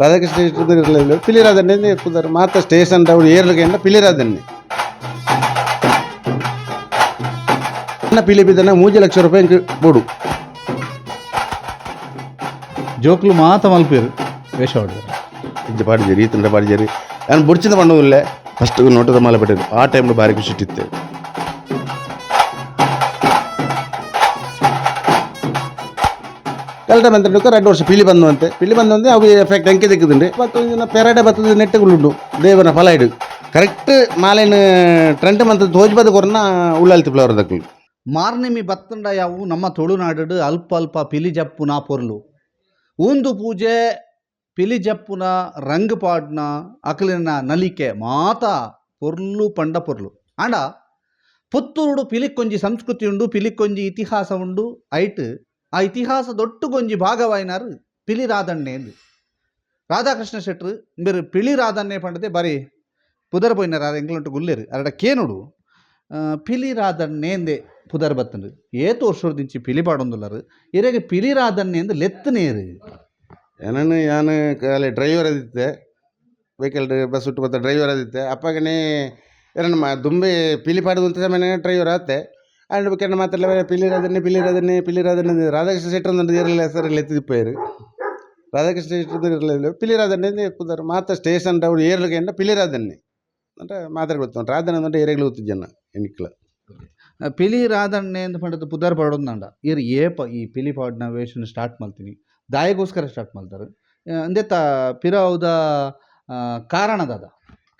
Radhakrishna Shetty ಪಿಲಿರಾಧನ್ನೇ ಪುದರ್ ಮಾತ station ಅವ್ರು ಏರ್ಲಿಗೆ ಪಿಲಿರಾಧನ್ನೇ ಪಿಲಿ ಬಿದ್ದನ ಮೂಜಿ ಲಕ್ಷ ರೂಪಾಯಿ ಇಂಕ್ ಬೋಡು. ಜೋಕ್ಲು ಮಾತ ಮಲ್ಪೇರು ವೇಷ ಹೊಡೆದ್ರು. ಇಜ್ಜ ಪಾಡಿಜೇರಿ ಈತಂಡ ಪಾಡಿಜೇರಿ ನಾನು ಬುಡ್ಚಿದ ಪಣ್ಣದಿಲ್ಲ. ಫಸ್ಟ್ ನೋಟದ ಮಾಲೆ ಪಟ್ಟಿದ್ದು ಆ ಟೈಮ್ಡು ಭಾರಿ ಖುಷಿ ಇಟ್ಟಿತ್ತೆ. ಕಲ್ಟ ಬಂದ್ರೆ 2 ವರ್ಷ ಪಿಲಿ ಬಂದಂತೆ, ಪಿಲಿ ಬಂದಂತೆ ಅವು ಎಫೆಕ್ಟ್ ಎಂಕೆ ದಿಕ್ಕುದುಂಡು. ಬತ್ತ ಜನ ಪೆರಡೆ ಬತ್ತದ ನೆಟ್ಟುಗಳುಂಡು ದೇವನ ಫಲ ಇಡು ಕರೆಕ್ಟ್ ಮಾಲೆನ್ ಟ್ರೆಂಟ್ ಮಂತ್ ತೋಜ್ಬದ ಕೊರ್ನ ಉಳ್ಳಾಲ್ತಿ ಫ್ಲವರ್ ದಕ್ಕಲು. ಮಾರ್ನೆಮಿ ಬತ್ತಂಡ ಯಾವು ನಮ್ಮ ತುಳುನಾಡು ಅಲ್ಪ ಅಲ್ಪ ಪಿಲಿ ಜಪ್ಪುನ ಪೊರ್ಲು ಊಂದು ಪೂಜೆ ಪಿಲಿ ಜಪ್ಪುನ ರಂಗ್ ಪಾಡ್ನ ಅಕಲಿನ ನಲಿಕೆ ಮಾತ ಪೊರ್ಲು ಪಂಡ ಪೊರ್ಲು. ಆಂಡ ಪುತ್ತೂರುಡು ಪಿಲಿಕ್ಕೊಂಜಿ ಸಂಸ್ಕೃತಿ ಉಂಡು, ಪಿಲಿಕ್ಕೊಂಜಿ ಇತಿಹಾಸ ಉಂಡು. ಐಟ್ ಆ ಇತಿಹಾಸ ದೊಟ್ಟುಗೊಂಜಿ ಭಾಗವಾಯಿನಾರು ಪಿಲಿ ರಾಧಣ್ಣೆ ಎಂದು ರಾಧಾಕೃಷ್ಣ ಶೆಟ್ರು ಇಂಬೆರು ಪಿಳಿ ರಾಧಣ್ಣೆ ಪಂಡದೆ ಬಾರಿ ಪುದರ್ ಪೋಯಿನಾರು. ಆರ್ ಎಂಕ್ಲಂಟು ಗುಲ್ಲೇರು ಅರಡ ಕೇನುಡು ಪಿಲಿ ರಾಧಣ್ಣೆ ಎಂದೆ ಪುದರ್ ಬತ್ತಂಡು. ಏತು ವರ್ಷದಿಂಚಿ ಪಿಲಿ ಪಾಡೊಂದುಲ್ಲರು, ಇರೆಗೆ ಪಿಲಿ ರಾಧಣ್ಣೆ ಎಂದು ಲೆತ್ತನೇರು. ಏನನ್ನು ಯಾನು ಕಾಲಿ ಡ್ರೈವರ್ ಅದಿತ್ತೆ, ವೆಹಿಕಲ್ ಬಸ್ ಹುಟ್ಟು ಬತ್ತ ಡ್ರೈವರ್ ಅದಿತ್ತೆ. ಅಪ್ಪಗನೇ ಎರಣ್ಣ ದುಂಬೆ ಪಿಲಿ ಪಾಡುದು ಅಂತ ಸಮಯ ಡ್ರೈವರ್ ಆತೆ. ಆಂಡ್ ಬೊಕ್ಕ ಮಾತೆಲ್ಲ ಪಿಲಿ ರಾಧನ್ನೇ ಪಿಲಿ ರಾಧನ್ನೇ ಪಿಲಿ ರಾಧನ್ನೇ. ರಾಧಾಕೃಷ್ಣ ಶೆಟ್ಟರ್ ಅಂದು ಇರಲಿಲ್ಲ ಹೆಸರು ಎತ್ತಿದಿಪ್ಪೇರು. ರಾಧಾಕೃಷ್ಣ ಶೆಟ್ಟರ್ ಇರಲಿಲ್ಲ ಪಿಲಿ ರಾಧನ್ನೇ ಪುದರ್ ಮಾತ ಸ್ಟೇಷನ್ ಅವ್ರು ಏರ್ಲಿಗೆ ಪಿಲಿ ರಾಧನ್ನೇ ಅಂದ್ರೆ ಮಾತ್ರ ಗೊತ್ತು. ರಾಧನ ಅಂದ್ರೆ ಏರಿಯಾಗಳು ಗೊತ್ತು ಜನ ಎನಿಕ್ಲ. ಪಿಲಿ ರಾಧಣ್ಣೆ ಎಂದು ಪಂಡದು ಪುದರ್ ಪಾಡೊಂದಂಡ. ಇರ್ ಏಪ ಈ ಪಿಲಿ ಪಾಡ್ನ ವೇಷನ್ ಸ್ಟಾರ್ಟ್ ಮಲ್ತೀನಿ, ದಾಯಗೋಸ್ಕರ ಸ್ಟಾರ್ಟ್ ಮಲ್ತಾರೆ ಅಂದೆತ್ತ ಪಿರಾವುದ ಕಾರಣದಾದ?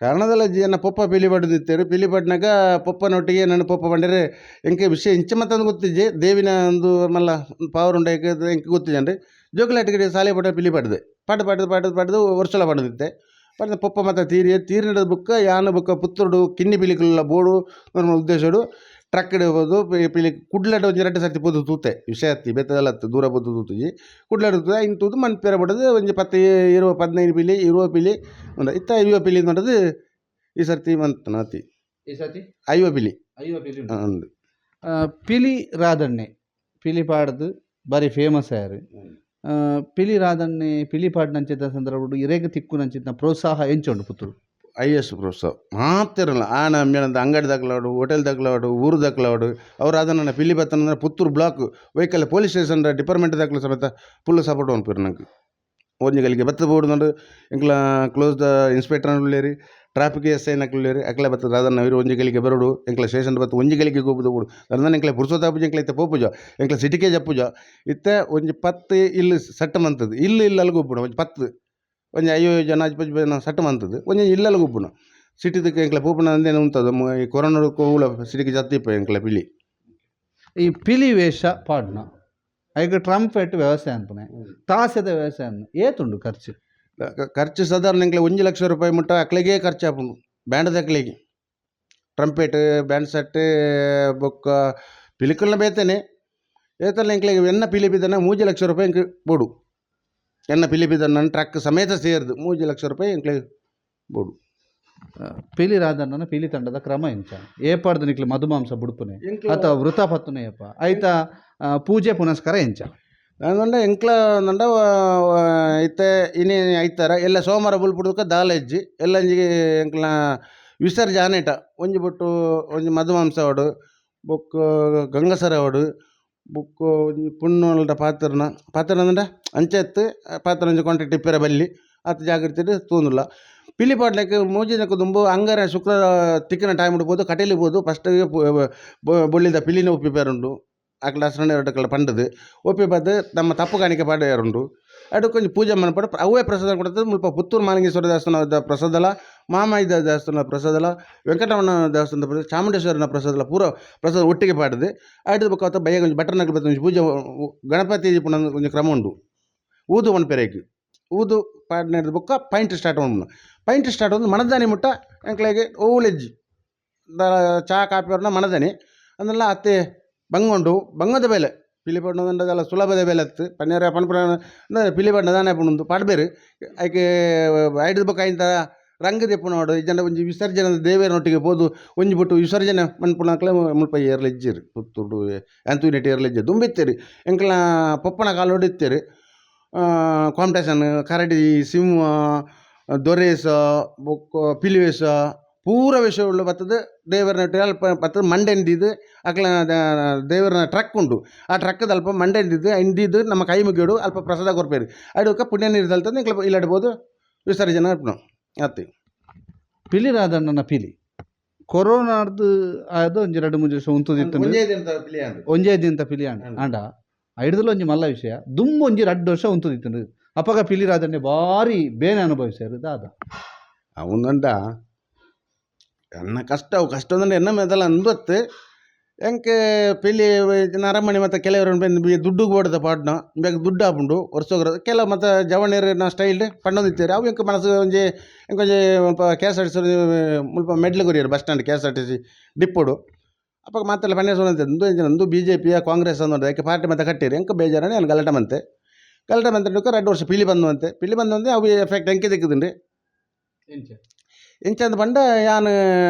ಕಾರಣದಲ್ಲ ಜನ ಪೊಪ್ಪ ಪಿಲಿ ಪಡೆದಿತ್ತೇರು. ಪಿಲಿ ಪಡ್ನಾಗ ಪೊಪ್ಪನೊಟ್ಟಿಗೆ ನನ್ನ ಪೊಪ್ಪ ಪಂಡರೆ ಎಂಕೆ ವಿಷಯ ಇಂಚ ಮತ್ತೊಂದು ಗೊತ್ತಿಜ್ಜೆ. ದೇವಿನ ಒಂದು ಮಲ್ಲ ಪವರ್ ಉಂಡೆ ಎಂಕೆ ಗೊತ್ತಿಜಂಡ್ರಿ. ಜೋಕುಲಾಟಿಗೆ ಸಾಲೆ ಪಡ ಪಿಲಿ ಪಡ್ದೆ ಪಾಡು ಪಾಡ್ದು ಪಾಡ್ದು ಪಾಡ್ದು ವರ್ಷಲ ಪಡೆದಿತ್ತೆ. ಪಡೆದ ಪೊಪ್ಪ ಮತ್ತೆ ತೀರಿ ತೀರಿನದ ಬುಕ್ಕ ಯಾನ ಬುಕ್ಕ ಪುತ್ತೂರುಡು ಕಿನ್ನಿ ಪಿಲಿಕುಲ್ಲ ಬೋಡು ನಮ್ಮ ಉದ್ದೇಶಡು ಟ್ರಕ್ ಇಡ್ಬೋದು. ಪಿಲಿ ಕುಡ್ಲಡ್ ಒಂಜಿ ರಡ್ಡ್ ಸರ್ತಿ ಪೋದು ತೂತೆ. ವಿಷಯ ಅತ್ತಿ ಬೇತದಲ್ಲ ಅತ್ತು ದೂರ ಪೋದು ತೂತುಜಿ. ಕುಡ್ಲಡ್ ತೂತೆ ಇನ್ ತೂದು ಮನ್ಪೆರೆ ಬಡದು ಒಂಜಿ 10 20 15 ಪಿಲಿ 20 ಪಿಲಿ ಉಂಡು. ಇತ್ತ 50 ಪಿಲಿ ನೋಡದು ಈ ಸರ್ತಿ ಮಂತನ ಅತಿ. ಈ ಸರ್ತಿ 50 ಪಿಲಿ. 50 ಪಿಲಿ. ಉಂಡು. ಪಿಲಿ ರಾಧಣ್ಣೆ ಪಿಲಿ ಪಾಡ್ದು ಬಾರಿ ಫೇಮಸ್ ಆಯರು. ಪಿಲಿ ರಾಧಣ್ಣೆ ಪಿಲಿ ಪಾಡ್ನಂಚಿನ ಸಂದರ್ಭಡು ಇರೆಗ್ ತಿಕ್ಕುನಂಚಿನ ಪ್ರೋತ್ಸಾಹ ಎಂಚುಂಡು ಪುತ್ತೂರು? IS ಪ್ರೋತ್ಸಾಹ ಮಾತಿರಲ್ಲ. ಆನ ಮೇಳಂದ ಅಂಗಡಿ ದಾಖಲಾಡು, ಹೋಟೆಲ್ ದಾಖಲಾಡು, ಊರು ದಾಖಲಾಡು ಅವ್ರು ಅದನ್ನ ಪಿಲಿ ಬತ್ತಂದ್ರೆ Puttur block vehicle police station department ದಾಖಲು ಸಮೇತ ಫುಲ್ ಸಪೋರ್ಟ್ ಅನ್ಪಿರು ನಂಗೆ. ಒಂಜಿ ಗಲಿಗೆ ಬತ್ತ ಬೋಡು ಎಂಕ್ಲ close the inspector ಉಳ್ಳೇರಿ, traffic S I ನಕ್ಲು ಅಕ್ಲೆ ಬತ್ತ ರಾಧಣ್ಣ ಇರು ಒಂಜಿ ಗಲಿಗೆ ಬರೋಡು ಎಂಕ್ಲ ಸ್ಟೇಷನ್ ಬತ್ತ ಒಂಜಿ ಗಲಿಗೆ ಗೊಬ್ಬುದು ಬೋಡು. ಅದನ್ನ ಎಂಕ್ಲೆ ಪುರ್ಸೊತ್ತಾಪುಜ, ಎಂಕ್ಲೆ ಇತ್ತೆ ಪೋಪುಜ, ಎಂಕ್ಲೆ ಸಿಟಿಕೆ ಜಪ್ಪುಜ. ಇತ್ತೆ ಒಂಜಿ 10 ಇಲ್ಲು ಸೆಟ್ ಮಂತದ್ದು ಇಲ್ಲು ಇಲ್ಲಲ್ಲಿ ಗೊಬ್ಬುಡು. ಒಂಜಿ 10 ಒಂಜಿ 50 ಜನ 50 ಜನ ಸೆಟ್ ಮಂತದ್ದು ಒಂಜಿ ಇಲ್ಲಲ್ಲಿ ಗೊಬ್ಬುನು. ಸಿಟಿದಕ್ಕೆ ಎಂಕ್ಲೆ ಪೋಪುನ ಅಂದೇನೆ ಉಂತದು. ಈ ಕೊರೋನಾ ಕೂಲ ಸಿಟಿಗೆ ಜತ್ತಿಪ್ಪ ಎಂಕ್ಲೆ ಪಿಲಿ. ಈ ಪಿಲಿ ವೇಷ ಪಾಡ್ನ ಐಕ್ ಟ್ರಂಪೆಟ್ ವ್ಯವಸಾಯ ಅನ್ಪುನೆ ತಾಸೆದ ವ್ಯವಸಾಯ ಏತುಂಡು ಖರ್ಚು? ಖರ್ಚು ಸಾಧಾರಣ ಎಂಕ್ಲೆ 1 ಲಕ್ಷ ರೂಪಾಯಿ ಮುಟ್ಟ ಅಕ್ಲೆಗೆ ಖರ್ಚು ಆಪುಂಡು. ಬ್ಯಾಂಡ್ ಅಕ್ಲೆಗೆ trumpet band set ಬೊಕ್ಕ ಪಿಲಿಕುಲ್ನ ಬೇತನೆ ಏತಲ್ಲ. ಎಂಕ್ಲೆಗೆ ಎನ್ನ ಪಿಲಿ ಬಿದ್ದನ 3 ಲಕ್ಷ ರೂಪಾಯಿ ಎಂಕ್ ಬೋಡು. ಎನ್ನ ಪಿಲಿ ಬಿದ್ದನ ಟ್ರಕ್ ಸಮೇತ ಸೇರ್ದು 3 ಲಕ್ಷ ರೂಪಾಯಿ ಎಂಕ್ಲೆ ಬೋಡು. ಪಿಲಿ ರಾಧಣ್ಣನ ಪಿಲಿ ತಂಡದ ಕ್ರಮ ಎಂಚ? ಏಪಾಡ್ದು ನಿಕ್ಲೆ ಮಧುಮಾಂಸ ಬುಡ್ಪುನೆ ಅಥವಾ ವೃತ ಪತ್ತುನೆ ಏಪ, ಐತ ಪೂಜೆ ಪುನಸ್ಕಾರ ಎಂಚ? ಅಂದಂಡ ಎಂಕ್ಲ ಅಂದಂಡ ಇತ್ತೆ ಇನಿ ಐತಾರ ಎಲ್ಲ ಸೋಮವಾರ ಬುಲ್ಪುಡುಕ ದಾಲ ಇಜ್ಜಿ. ಎಲ್ಲ ಒಂಜಿ ಎಂಕ್ಲ ವಿಸರ್ಜನೆ ಆನೇಟ ಒಂಜಿ ಬೊಟ್ಟು ಒಂಜಿ ಮಧುಮಾಂಸ ಅವಡು ಬೊಕ್ಕ ಗಂಗಸರ ಅವಡು ಬೊಕ್ಕ ಒಂಜಿ ಪುಣ್ಣೋಲ್ದ ಪಾತ್ರನ ಪಾತ್ರ ಅಂದಂಡ ಅಂಚೆತ್ತು ಪಾತ್ರ ಒಂಜಿ ಕಾಂಟ್ಯಾಕ್ಟ್ ಇಪ್ಪೆರ ಬಲ್ಲಿ ಆತ್ ಜಾಗೃತಿಡ್ ತೂಂದುಲ್ಲ. ಪಿಲಿ ಪಾಡ್ಲೆಕ್ ಮೂಜಿ ದಿನಕ್ಕೆ ದುಂಬು ಅಂಗಾರೆ ಶುಕ್ರವಾರ ತಿಕ್ಕಿನ ಟೈಮ್ ಇಡ್ಬೋದು ಕಟೀಲಿಗೆ ಪೋದು ಫಸ್ಟ್ ಬೊಳ್ಳಿದ ಪಿಲಿನ ಒಪ್ಪಿಪೇರುಂಡು ಅಕ್ಲ ಎರಡು ಪಂಡದು ಒಪ್ಪಿ ಬದ್ದು ನಮ್ಮ ತಪ್ಪು ಕಾಣಿಕೆ ಪಾಡ್ಯರುಂಡು. ಅಡಕ್ಕೆ ಒಂಜಿ ಪೂಜೆ ಮನ್ಪಡು ಅವೇ ಪ್ರಸಾದ ಕೊಡ್ತದೆ. ಮುಲ್ಪ ಪುತ್ತೂರು ಮಾಲಿಂಗೇಶ್ವರ ದೇವಸ್ಥಾನದ ಪ್ರಸಾದಲ, ಮಾಮಾಯಿದ ದೇವಸ್ಥಾನದ ಪ್ರಸಾದಲ, ವೆಂಕಟರಮಣ ದೇವಸ್ಥಾನದ ಪ್ರಸಾದ, ಚಾಮುಂಡೇಶ್ವರನ ಪ್ರಸಾದಲ ಪೂರ ಪ್ರಸಾದ ಒಟ್ಟಿಗೆ ಪಾಡ್ದು ಐಡ್ದ್ ಬೊಕ್ಕ ಅವತ್ತ ಬಯ್ಯಗ್ ಒಂಜಿ ಬಟರ್ನಕುಲು ಬತ್ತ್ ಒಂಜಿ ಪೂಜೆ ಗಣಪತಿ ಪುಣ ಒಂಜಿ ಕ್ರಮ ಉಂಡು. ಊದು ಪನ್ಪೆರ್. ಊದು ಪಾಡ್ನೆರ್ದ್ ಬೊಕ್ಕ pint start ಮನ್ಪುನ. Pint start ಆವೊಂದು ಮನದಾನಿ ಮುಟ್ಟ ಎಂಕ್ಲೆಗ್ ಓಲೆಜ್ಜಿ ಚಾ ಕಾಪಿ ಪರ್ನ ಮನದನಿ ಅಂದಲ್ಲ ಅತ್ತೆ ಬಂಗ ಉಂಡು. ಬಂಗದ ಬೇಲೆ ಪಿಲಿ ಪಾಡ್ನ ಸುಲಭದ ಬೇಲೆ ಅತ್ತು. ಪನ್ಯರ ಪನ್ಪುನ ಪಿಲಿ ಪಾಡ್ನ ದಾನೆ ಆಪುಂಡು ಪಾಡ್ಬೇರು. ಐಕ್ ಐಡ್ದ್ ಬೊಕ್ಕ ಐತ ರಂಗ್ ದೆಪ್ಪುನೋಡು ಇಜ್ಜಂಡ ಒಂಜಿ ವಿಸರ್ಜನೆ ದೇವೆರ್ನೊಟ್ಟಿಗೆ ಪೋದು ಒಂಜಿ ಬೊಟ್ಟು ವಿಸರ್ಜನೆ ಮನ್ಪುನಕ್ಲೆ ಮುಲ್ಪ ಏರ್ಲ ಇಜ್ಜೆರ್. ಪುತ್ತೂರುಡು ಯಾನ್ ತೂಯಿನೆಟ್ ಏರ್ಲ ಇಜ್ಜೆರ್. ದುಂಬು ಇತ್ತೆರ್, ಎಂಕ್ಲ್ನ ಪೊಪ್ಪನ ಕಾಲೊಡು ಇತ್ತೆರ್. Competition ಕರಡಿ, ಸಿಂಹ, ದೊರೇಸ ಬೊಕ್ಕ ಪಿಲಿವೇಸ ಪೂರ ವೇಷ ಬತ್ತುದು ದೇವರ್ನ ಅಲ್ಪ ಬತ್ತುದು ಮಂಡೆನ್ ದೀದ್ ಅಕ್ಲೆನ ದೇವರ್ನ ಟ್ರಕ್ ಉಂಡು. ಆ ಟ್ರಕ್ ಅಲ್ಪ ಮಂಡೆನ್ ದೀದ್ ಐನ್ ದೀದ್ ನಮ್ಮ ಕೈ ಮುಗಿಯೋಡು ಅಲ್ಪ ಪ್ರಸಾದ ಕೊರ್ಪೆರ್. ಐಡ್ ಬೊಕ್ಕ ಪುಣ್ಯ ನೀರು ತಲ್ತುದು ಎಂಕ್ಲ ಇಲ್ಲಡ್ ಪೋದು ವಿಸರ್ಜನೆ ಆಪುಂಡು ಆತೆ. ಪಿಲಿ ರಾಧಣ್ಣನ ಪಿಲಿ ಕೊರೋನಾರ್ದು ಆದ್ ಒಂಜಿ ರಡ್ಡ್ ಮೂಜಿ ವರ್ಷ ಉಂತುದಿತ್ತುಂಡು. ಒಂಜೇ ದಿನತ ಪಿಲಿ ಆಂಡ್. ಒಂಜೇ ದಿನತ ಪಿಲಿ ಆಂಡ್. ಆಂಡ ಐಡ್ದಲ ಒಂಜಿ ಮಲ್ಲ ವಿಷಯ, ದುಂಬು ಒಂಜಿ ರಡ್ಡ್ ವರ್ಷ ಉಂತುದಿತ್ತುಂಡು. ಅಪಗ ಪಿಲಿ ರಾಧಣ್ಣೆ ಬಾರಿ ಬೇನೆ ಅನುಭವಿಸ್ಯಾರ್ ದಾದ? ಅವುಂದಂಡ ಎನ್ನ ಕಷ್ಟ, ಅವು ಕಷ್ಟ ಅಂದ್ರೆ ಎನ್ನ ಮೆದಲ ಅಂದೊತ್ತು ಎಂಕ್ ಪಿಲಿ ಅರಮನೆ ಮತ್ತು ಕೆಲವರು ದುಡ್ಡು ಬೋಡದ ಪಾಡ್ನ ಬೇಗ ದುಡ್ಡು ಆಪುಂಡು ವರ್ಷ. ಕೆಲವು ಮತ್ತು ಜವಣೆಯರು ಸ್ಟೈಲ್ ಪಂಡೊಂದಿತ್ತೆರ್. ಅವು ಎಂಕ್ ಮನಸ್ಸು ಒಂಜಿ ಎಂಕ್ ಒಂಜಿ K S R T C ಮುಲ್ಪ ಮೆಡ್ಲ್ ಕೊರಿಯೆರ್, bus stand K S R T C ಡಿಪ್ಪೋಡು. ಅಪಗ ಮಾತೆಲ್ಲ ಪನ್ನೆ ಸೋನಂತೆ ಉಂದು ಎಂಚಿನ ಉಂದು ಬಿ ಜೆ ಪಿಯ ಕಾಂಗ್ರೆಸ್ ಅಂದ್ ಯಾಕೆ ಪಾರ್ಟಿ ಮತ್ತೆ ಕಟ್ಟಿರಿ. ಎಂಕ್ ಬೇಜಾರನೆ ಯಾನ್ ಗಲಾಟೆ ಮಂತೆ ಗಲಾಟೆ ಮಂತೆ 2 ವರ್ಷ ಪಿಲಿ ಬಂದು ಪಿಲಿ ಬಂದು ಅವು ಎಫೆಕ್ಟ್ ಎಂಕೆ ದಿಕ್ಕುದುಂಡು. ಎಂಚಂದ್ ಪಂಡ ಯಾನ್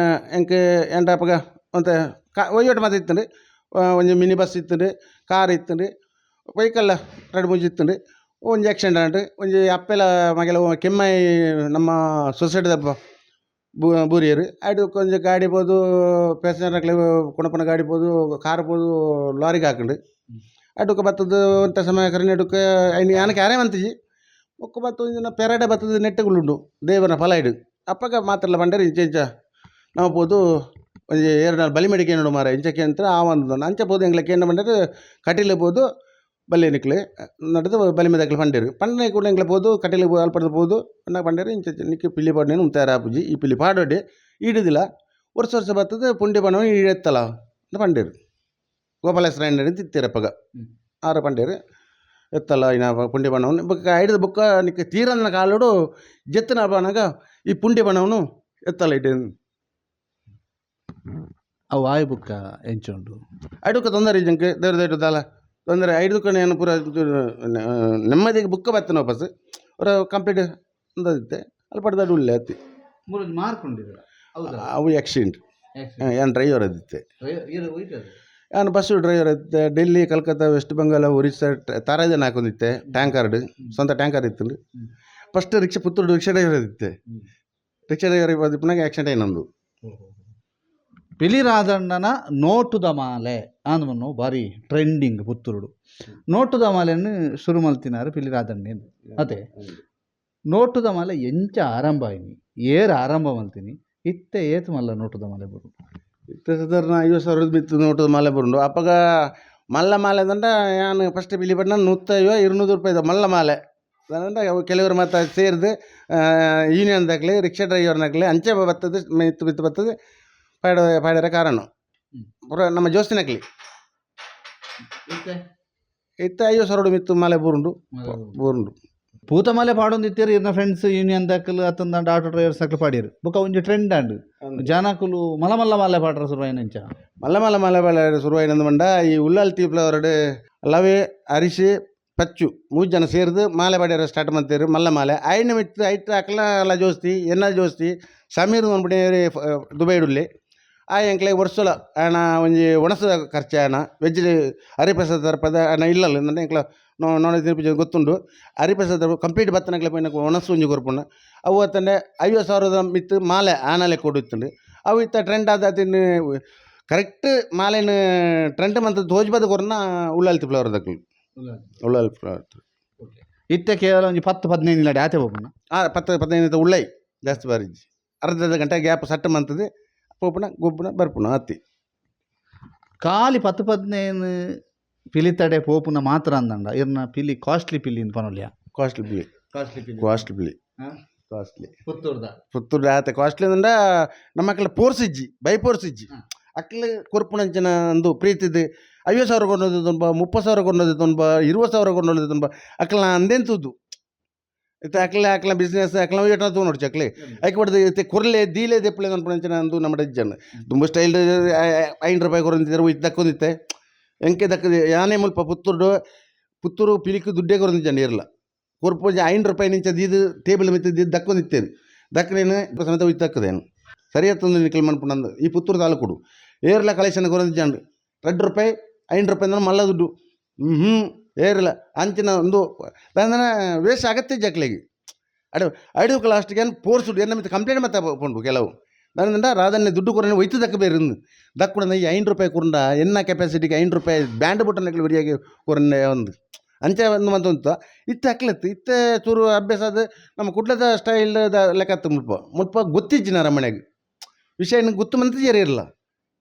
ಎಂಕ್ ಎಂಡ ಅಪಗ ಒಂತೆ ಒಯ್ಯೋಟು ಮಾತ ಇತ್ತುಂಡು. ಒಂಜಿ ಮಿನಿ ಬಸ್ ಇತ್ತುಂಡು, ಕಾರ್ ಇತ್ತುಂಡು, ವೆಹಿಕಲ್ ರಡ್ಡ್ ಮೂಜಿ ಇತ್ತುಂಡು. ಒಂಜಿ ಆಕ್ಸಿಡೆಂಟ್ ಆಂಡ್. ಒಂಜಿ ಅಪ್ಪೆಲ ಮಗೆಲ ಕೆಮ್ಮಾಯಿ ನಮ್ಮ ಸೊಸೈಟಿದ ಬೂರಿಯೆರ್. ಐಟ್ ಒಂಜಿ ಗಾಡಿ ಪೋದು ಪ್ಯಾಸೆಂಜರ್ ಕೊನಪುನ ಗಾಡಿ ಪೋದು ಕಾರ್ ಪೋದು ಲಾರಿಗೆ ಹಾಕುಂಡು. ಅಡುಕ ಬತ್ತುದು ಒಂತೆ ಸಮಯ ಕರಿನ ಐನ್ ಯಾನ್ ಕ್ಯಾರೇ ಮಂತಿಜಿ. ಬೊಕ್ಕ ಬತ್ತು ಒಂಜಿನ ಪೆರಡೆ ಬತ್ತುದು ನೆಟ್ಟುಗುಲುಂಡು ದೇವರ ಫಲ ಇಡು. ಅಪಗ ಮಾತೆರ್ಲ ಪಂಡೆರ್ ಇಂಚ ಇಂಚ ನಮ ಪೋದು ಒಂಜಿ ಏರ್ನ ಬಲಿಮೆಡಿ ಕೇನೊಡು ಮಾರ್ರೆ ಇಂಚ ಕೇಂತ ಆವಂದ್. ಅಂಚ ಪೋದು ಎಂಕ್ಲೆ ಕೇಂಡ ಪಂಡೆರ್ ಕಟೀಲು ಪೋದು ಬಲ್ಲೆ ನಿಕ್ಲೆ ನಡ್ದು ಬಲಿಮೆದಕ್ಲು ಪಂಡೆರ್. ಪಂಡನೆ ಕೂಡ್ಲೆ ಎಂಕ್ಲೆ ಪೋದು ಕಟೀಲು ಅಲ್ಪರ್ದ್ ಪೋದು ಪನ್ನಗ ಪಂಡೆರ್ ಇಂಚ ಇಂಚ ನಿಕ್ಕ್ ಪಿಲಿ ಪಾಡುನ ಉಂತಾಯೆರೆ ಆಪುಜಿ, ಈ ಪಿಲಿ ಪಾಡೊಡೆ ಈಡುದಿಲ್ಲ, ವರ್ಷ ವರ್ಷ ಬತ್ತುದು ಪುಂಡಿ ಪಣವು ಈಡೆತ್ತಲ ಅಂದ್ ಪಂಡೆರ್. ಗೋಪಾಲೇಶ್ವರ ಇತ್ತೆರ್ ಅಪಗ ಆರ್ ಪಂಡೆರ್ ಎತ್ತಲ ಇನ ಪುಂಡಿ ಬಣ್ಣವನ್ನು. ಬೊಕ್ಕ ಐಡ್ದ್ ಬೊಕ್ಕ ನಿಕ್ಕ್ ತೀರಂದಿನ ಕಾಲೊಡು ಜೆತ್ತಿನ ಬನ್ನಗ ಈ ಪುಂಡಿ ಬಣ್ಣವನ್ನು ಎತ್ತಲ ಇಡೆ. ಅವು ಆಯ್ ಬುಕ್ಕ ಎಂಚ ಉಂಡು? ಐಡುಕ ತೊಂದರೆ ಇಜ್ಜಂಕ್ ದೇವ್ರ ದಯೆಟ್ ದಾಲ ತೊಂದರೆ. ಐಡ್ದುಕ ಯಾನ್ ಪೂರ ನೆಮ್ಮದಿಗ್ ಬುಕ್ಕ ಬತ್ತಿನ ವಾಪಸ್ ಪೂರ ಕಂಪ್ಲೀಟ್ ಉಂದದಿತ್ತೆ ಅಲ್ಪ ಉಲ್ಲೆ ಅತ್ತೆ. ಮೂರೊಂಜಿ ಮಾರ್ಕ್ ಉಂಡಿದ್ರ ಹೌದಾ? ಅವು ಆಕ್ಸಿಡೆಂಟ್. ಯಾನ್ ಡ್ರೈವರ್ ಆದಿತ್ತೆ. ಯಾನ್ ಬಸ್ ಡ್ರೈವರ್ ಇತ್ತೆ. ಡೆಲ್ಲಿ, ಕಲ್ಕತ್ತಾ, ವೆಸ್ಟ್ ಬೆಂಗಾಲ್, ಒರಿಸ್ಸಾ ತಾರಾದನ ಹಾಕೊಂಡಿತ್ತೆ. ಟ್ಯಾಂಕರ್ಡ್ ಸ್ವಂತ ಟ್ಯಾಂಕರ್ ಇತ್ತು. First rickshaw Puttur rickshaw driver ಇತ್ತೆ. ರಿಕ್ಷಾ ಡ್ರೈವರ್ ಇಪ್ಪನಾಗ ಆಕ್ಸಿಡೆಂಟ್ ಆಯ್ನಂದು. ಪಿಲಿ ರಾಧಣ್ಣನ ನೋಟುದ ಮಾಲೆ ಆಂದ್ ಬಾರಿ ಟ್ರೆಂಡಿಂಗ್ ಪುತ್ತೂರುಡು. ನೋಟುದ ಮಾಲೆನ್ ಶುರು ಮಲ್ತಿನಾರು ಪಿಲಿ ರಾಧಣ್ಣೆ ಅತೆ. ನೋಟುದ ಮಾಲೆ ಎಂಚ ಆರಂಭ ಆಯ್ನಿ, ಏರ್ ಆರಂಭ ಮಲ್ತಿನಿ, ಇತ್ತೆ ಏತ್ ಮಲ್ಲ ನೋಟುದ ಮಾಲೆ ಬರು? ಇತ್ತೆ ಸಾಧಾರಣ 50,000 ಮಿತ್ತ್ ನೋಟುದ ಮಾಲೆ ಬರುಂಡು. ಅಪಗ ಮಲ್ಲ ಮಾಲೆ ದಂಡ ಯಾನ್ ಫಸ್ಟ್ ಪಿಲಿ ಪಂಡ 150 200 ರೂಪಾಯಿದ ಮಲ್ಲ ಮಾಲೆ ದಂಡ. ಅವು ಕೆಲವರು ಮಾತ ಸೇರ್ದು ಯೂನಿಯನ್ ದಾಕ್ಲೆ ರಿಕ್ಷಾ ಡ್ರೈವರ್ನಕ್ಲೆ ಅಂಚೆ ಬತ್ತದು ಮಿತ್ತು ಮಿತ್ತು ಬತ್ತದು ಪಾಡ ಪಾಡ್ಯರ ಕಾರಣ ಪೂರ ನಮ್ಮ ಜೋಸ್ತಿನಕ್ಲೆ. ಇತ್ತೆ 50,000 ಮಿತ್ತು ಮಾಲೆ ಬರುಂಡು ಬರುಂಡು. ಪೂತ ಮಾಲೆ ಪಾಡೊಂದಿತ್ತೆರ್ ಇರ್ನ ಫ್ರೆಂಡ್ಸ್ ಯೂನಿಯನ್ ದಾಕಲ್ ಅತ್ತಂದ ಆಟೋ ಡ್ರೈವರ್ಸ್ ಅಕ್ಲು ಪಾಡಿಯರು. ಬೊಕ ಒಂಜಿ ಟ್ರೆಂಡ್ ಆಂಡ್, ಜನಕುಲು ಮಲ್ಲ ಮಲ್ಲ ಮಾಲೆ ಪಾಡ್ರ ಶುರು ಎಂಚ? ಮಲ್ಲ ಮಲ್ಲ ಮಾಲೆ ಪಾಡ್ಯರ ಶುರು ಆಯಿನಂದು ಪಂಡ ಈ ಉಳ್ಳಾಲ್ ತೀಪ್ಲವರಡ್ ಲವೆ, ಅರಿಶಿ, ಪಚ್ಚು ಮೂಜಿ ಜನ ಸೇರ್ದು ಮಾಲೆ ಪಾಡ್ಯರ ಸ್ಟಾರ್ಟ್ ಮಂತೇರು ಮಲ್ಲ ಮಾಲೆ. ಐನ ಮಿತ್ತು ಐಟ್ ಅಕ್ಲ ಜೋಸ್ತಿ ಎನ್ನ ಜೋಸ್ತಿ ಸಮೀರ್ ಪನ್ಪುನ ದುಬೈಡುಲ್ಲೆ. ಆ ಎಂಕ್ಲೆ ವರ್ಷಲ ಆಯನ ಒಂಜಿ ಒಣಸದ ಖರ್ಚು ಆಯನ ವೆಜ್ ಹರಿಪ್ರಸಾದ್ ತರ್ಪದ ಆಯನ ಇಲ್ಲಲ್ಲ ಅಂದ್ರೆ ಎಂಕ್ಲ ನಾನ್ ವೆಜ್ ತಿನ್ಪುಜಿ ಗೊತ್ತುಂಡು. ಹರಿಪ್ರಸಾದ್ ಕಂಪ್ಲೀಟ್ ಬತ್ತನಕ್ಲೆ ಪೋಯಿನ ಒಣಸು ಒಂಜಿ ಕೊರ್ಪುಂಡು. ಅವು ಅತ್ತಂದೆ 50,000ದ ಮಿತ್ತು ಮಾಲೆ ಆನಲೆ ಕೊಡಿತ್ತುಂಡು. ಅವು ಇತ್ತ ಟ್ರೆಂಡ್ ಆದ ತಿನ್ನು ಕರೆಕ್ಟ್ ಮಾಲೆನ್ ಟ್ರೆಂಡ್ ಮಂತ್ ತೋಜ್ಬಾದ್ ಕೊರ್ನ ಉಳ್ಳಾಲ್ತಿ ಫ್ಲವರ್ ದಕ್ಲು ಉಳ್ಳಾಲ್ ಫ್ಲವರ್. ಇತ್ತೆ ಕೇವಲ ಒಂಜಿ 10 15 ಇಲ್ಲಡೆ ಆತೆ ಪೋಪುನ. ಆ 10 15 ಉಳ್ಳೈ ಜಾಸ್ತಿ ಬಾರಿಜ್ಜಿ. ಅರ್ಧ ಅರ್ಧ ಗಂಟೆ ಗ್ಯಾಪ್ ಸಟ್ ಮಂತದು ಪೋಪುನ ಗೊಬ್ಬುನ ಬರ್ಪುನ ಅತ್ತಿ. ಖಾಲಿ 10 15 ಪಿಲಿತಡೆ ಪೋಪುನ ಮಾತ್ರ ಅಂದಂಡ ಇರ್ನ ಪಿಲಿ ಕಾಸ್ಟ್ಲಿ ಪಿಲಿ ಇಂದ್ ಪನೊಲಿಯ? ಕಾಸ್ಟ್ಲಿ ಪಿಲಿ. ಕಾಸ್ಟ್ಲಿ ಪಿಲಿ. ಕಾಸ್ಟ್ಲಿ ಪಿಲಿ. ಕಾಸ್ಟ್ಲಿ. ಪುತ್ತೂರ್ದ. ಪುತ್ತೂರು ಆತೆ ಕಾಸ್ಟ್ಲಿ ಅಂಡ ನಮ್ಮ ಅಕ್ಲ ಪೋರ್ಸ್ ಇಜ್ಜಿ, ಬೈ ಪೋರ್ಸ್ ಇಜ್ಜಿ. ಅಕ್ಲ ಕೊರ್ಪುನಂಚಿನ ಒಂದು ಪ್ರೀತಿದು 50,000 ಕೊರ್ನದು ತುಂಬ, 30,000 ಕೊರ್ನದು ತುಂಬ, 20,000 ಕೊರ್ನದು ತುಂಬ ಅಕ್ಲ ಅಂದೇನ್ ತೂದು. ಇತ್ತೆ ಅಕ್ಲೆ ಅಕ್ಲ ಬಿಸ್ನೆಸ್ ಅಕ್ಲ ಏಟ ತೂ ನೋಡ್ಚಿ ಅಕ್ಲೆ ಐಕ್ ಬಡ್ದು ಇತ್ತೆ ಕೊರ್ಲೆ ದೀಲೆ ದೆಪ್ಪಲೆ ಅನ್ಪುನಂಚಿನ ಅಂದು ನಮ್ಮ ಇಜ್ಜನ್. ತುಂಬ ಸ್ಟೈಲ್ 5 ರೂಪಾಯಿ ಕೊರೊಂದಿದ್ದಾರೆ ಇತ್ತು ದಕ್ಕೊಂದಿತ್ತೆ ಎಂಕೆ ದಕ್ಕದೆ. ಯಾನೇ ಮುಲ್ಪ ಪುತ್ತೂರು ಪುತ್ತೂರು ಪಿಲಿಕ್ ದುಡ್ಡೇ ಕೊರೊಂದಿಜ್ಜಂಡ ಇರ್ಲ ಕೊರ್ಪುಂಜಿ 5 ರೂಪಾಯಿ ನಿಂಚ ದೀದು ಟೇಬಲ್ ಮಿತ್ತ ದೀದ್ ದಕ್ಕೊಂದಿತ್ತೇನೆ ದಕ್ಕನೇನು ಸಮೇತ ಉಯ್ತು ದಕ್ಕದೇನು ಸರಿ ತಂದು ನಿಕಲ್ ಮನ್ಪುಂಡು. ಈ ಪುತ್ತೂರು ತಾಲೂಕುಡು ಏರ್ಲ ಕಲೆಕ್ಷನ್ ಕೊರೊಂದಿಜ್ಜಂಡು. 2 ರೂಪಾಯಿ 5 ರೂಪಾಯಿ ಅಂದ್ರೆ ಮಲ್ಲ ದುಡ್ಡು. ಹ್ಞೂ. ಏರಿಲ್ಲ ಅಂಚಿನ ಒಂದು ದಾಂದನ ವೇಷ ಅಗತ್ಯ ಜಕ್ಲೆಗ್ ಅಡು ಐಡು ಲಾಸ್ಟ್ಗೆ ಏನು ಪೋರ್ಸುಡು ಎನ್ನ ಮಿತ್ತ ಕಂಪ್ಲೇಂಟ್ ಮತ್ತೆ ಪೋಂಡು ಕೆಲವು ದಾನಂಡ ರಾಧನ್ಯ ದುಡ್ಡು ಕೊರನೆ ಒಯ್ತು ದಕ್ಕ ಬೇರೆ ದಕ್ಕುಡ ಈ 5 ರೂಪಾಯಿ ಕುರಂಡ ಎನ್ನ ಕೆಪಾಸಿಟಿಗೆ 5 ರೂಪಾಯಿ ಬ್ಯಾಂಡ್ ಬುಟ್ಟನ ಒರಿಯಾಗಿ ಕೊರನೆ ಒಂದು ಅಂಚೆ ಒಂದು ಮಂತ ಉಂಟು ಇತ್ತೆ ಅಕ್ಲತ್ತು ಇತ್ತೆ ಚೂರು ಅಭ್ಯಾಸ ಅದು ನಮ್ಮ ಕುಡ್ಲದ ಸ್ಟೈಲ್ ಲೆಕ್ಕತ್ತು ಮುಲ್ಪ ಮುಲ್ಪ ಗೊತ್ತಿಜ್ಜಿ ನರಮನೆಗೆ ವಿಷಯ ಗೊತ್ತು ಮಂತ ಜೇರಿ ಇರಲ್ಲ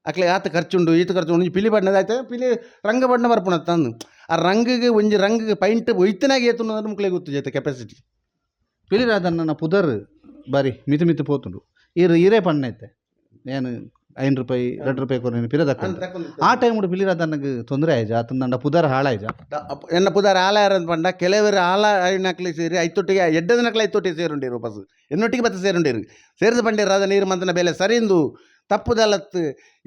ಅಕ್ಲೆ ಆತ ಖರ್ಚುಂಡು ಈತ ಖರ್ಚು ಒಂಜಿ ಪಿಲಿ ಬಣ್ಣದ ಆಯ್ತು ಪಿಲಿ ರಂಗ ಬಣ್ಣ ಬರ್ಪುಣ ತಂದು ಆ ರಂಗಿಗೆ ಒಂಜಿ ರಂಗಿಗೆ ಪೈಂಟ್ ಒಯ್ತನಾಗಿ ಏತು ಮುಕ್ಲೆ ಗೊತ್ತು ಜೈತೆ ಕೆಪಾಸಿಟಿ. ಪಿಲಿರಾಧಣ್ಣನ ಪುದರ್ ಬಾರಿ ಮಿತಿ ಮಿತಿ ಪೋತುಂಡು ಈರು ಈರೇ ಪಣ್ಣೈತೆ ಏನು 5 ರೂಪಾಯಿ 2 ರೂಪಾಯಿ ಕೊರನೆ ಪಿರ ದಕ್ಕ ಆ ಟೈಮ್ ಪಿಲಿರಾಧಣ್ಣಗೆ ತೊಂದರೆ ಆಯ್ಜ ಆತಂದಂಡ ಪುದರ್ ಹಾಳಾಯ್ಜ. ಎನ್ನ ಪುದರ್ ಆಲ ಯಾರಂತ ಪಂಡ ಕೆಲವರು ಆಲ ಐನಕ್ಲೆ ಸೇರಿ ಐತೊಟ್ಟಿಗೆ ಎಡ್ಡದ ನಕ್ಲೆ ಐತೊಟ್ಟಿಗೆ ಸೇರುಂಡಿರು ಬಸ್ ಎನ್ನೊಟ್ಟಿಗೆ ಬತ್ತ ಸೇರುಂಡಿರು ಸೇರಿದ ಪಂಡಿರು ರಾಧ ನೀರು ಮಂತನ ಬೆಲೆ ಸರಿಂದು ತಪ್ಪುದಲತ್ತು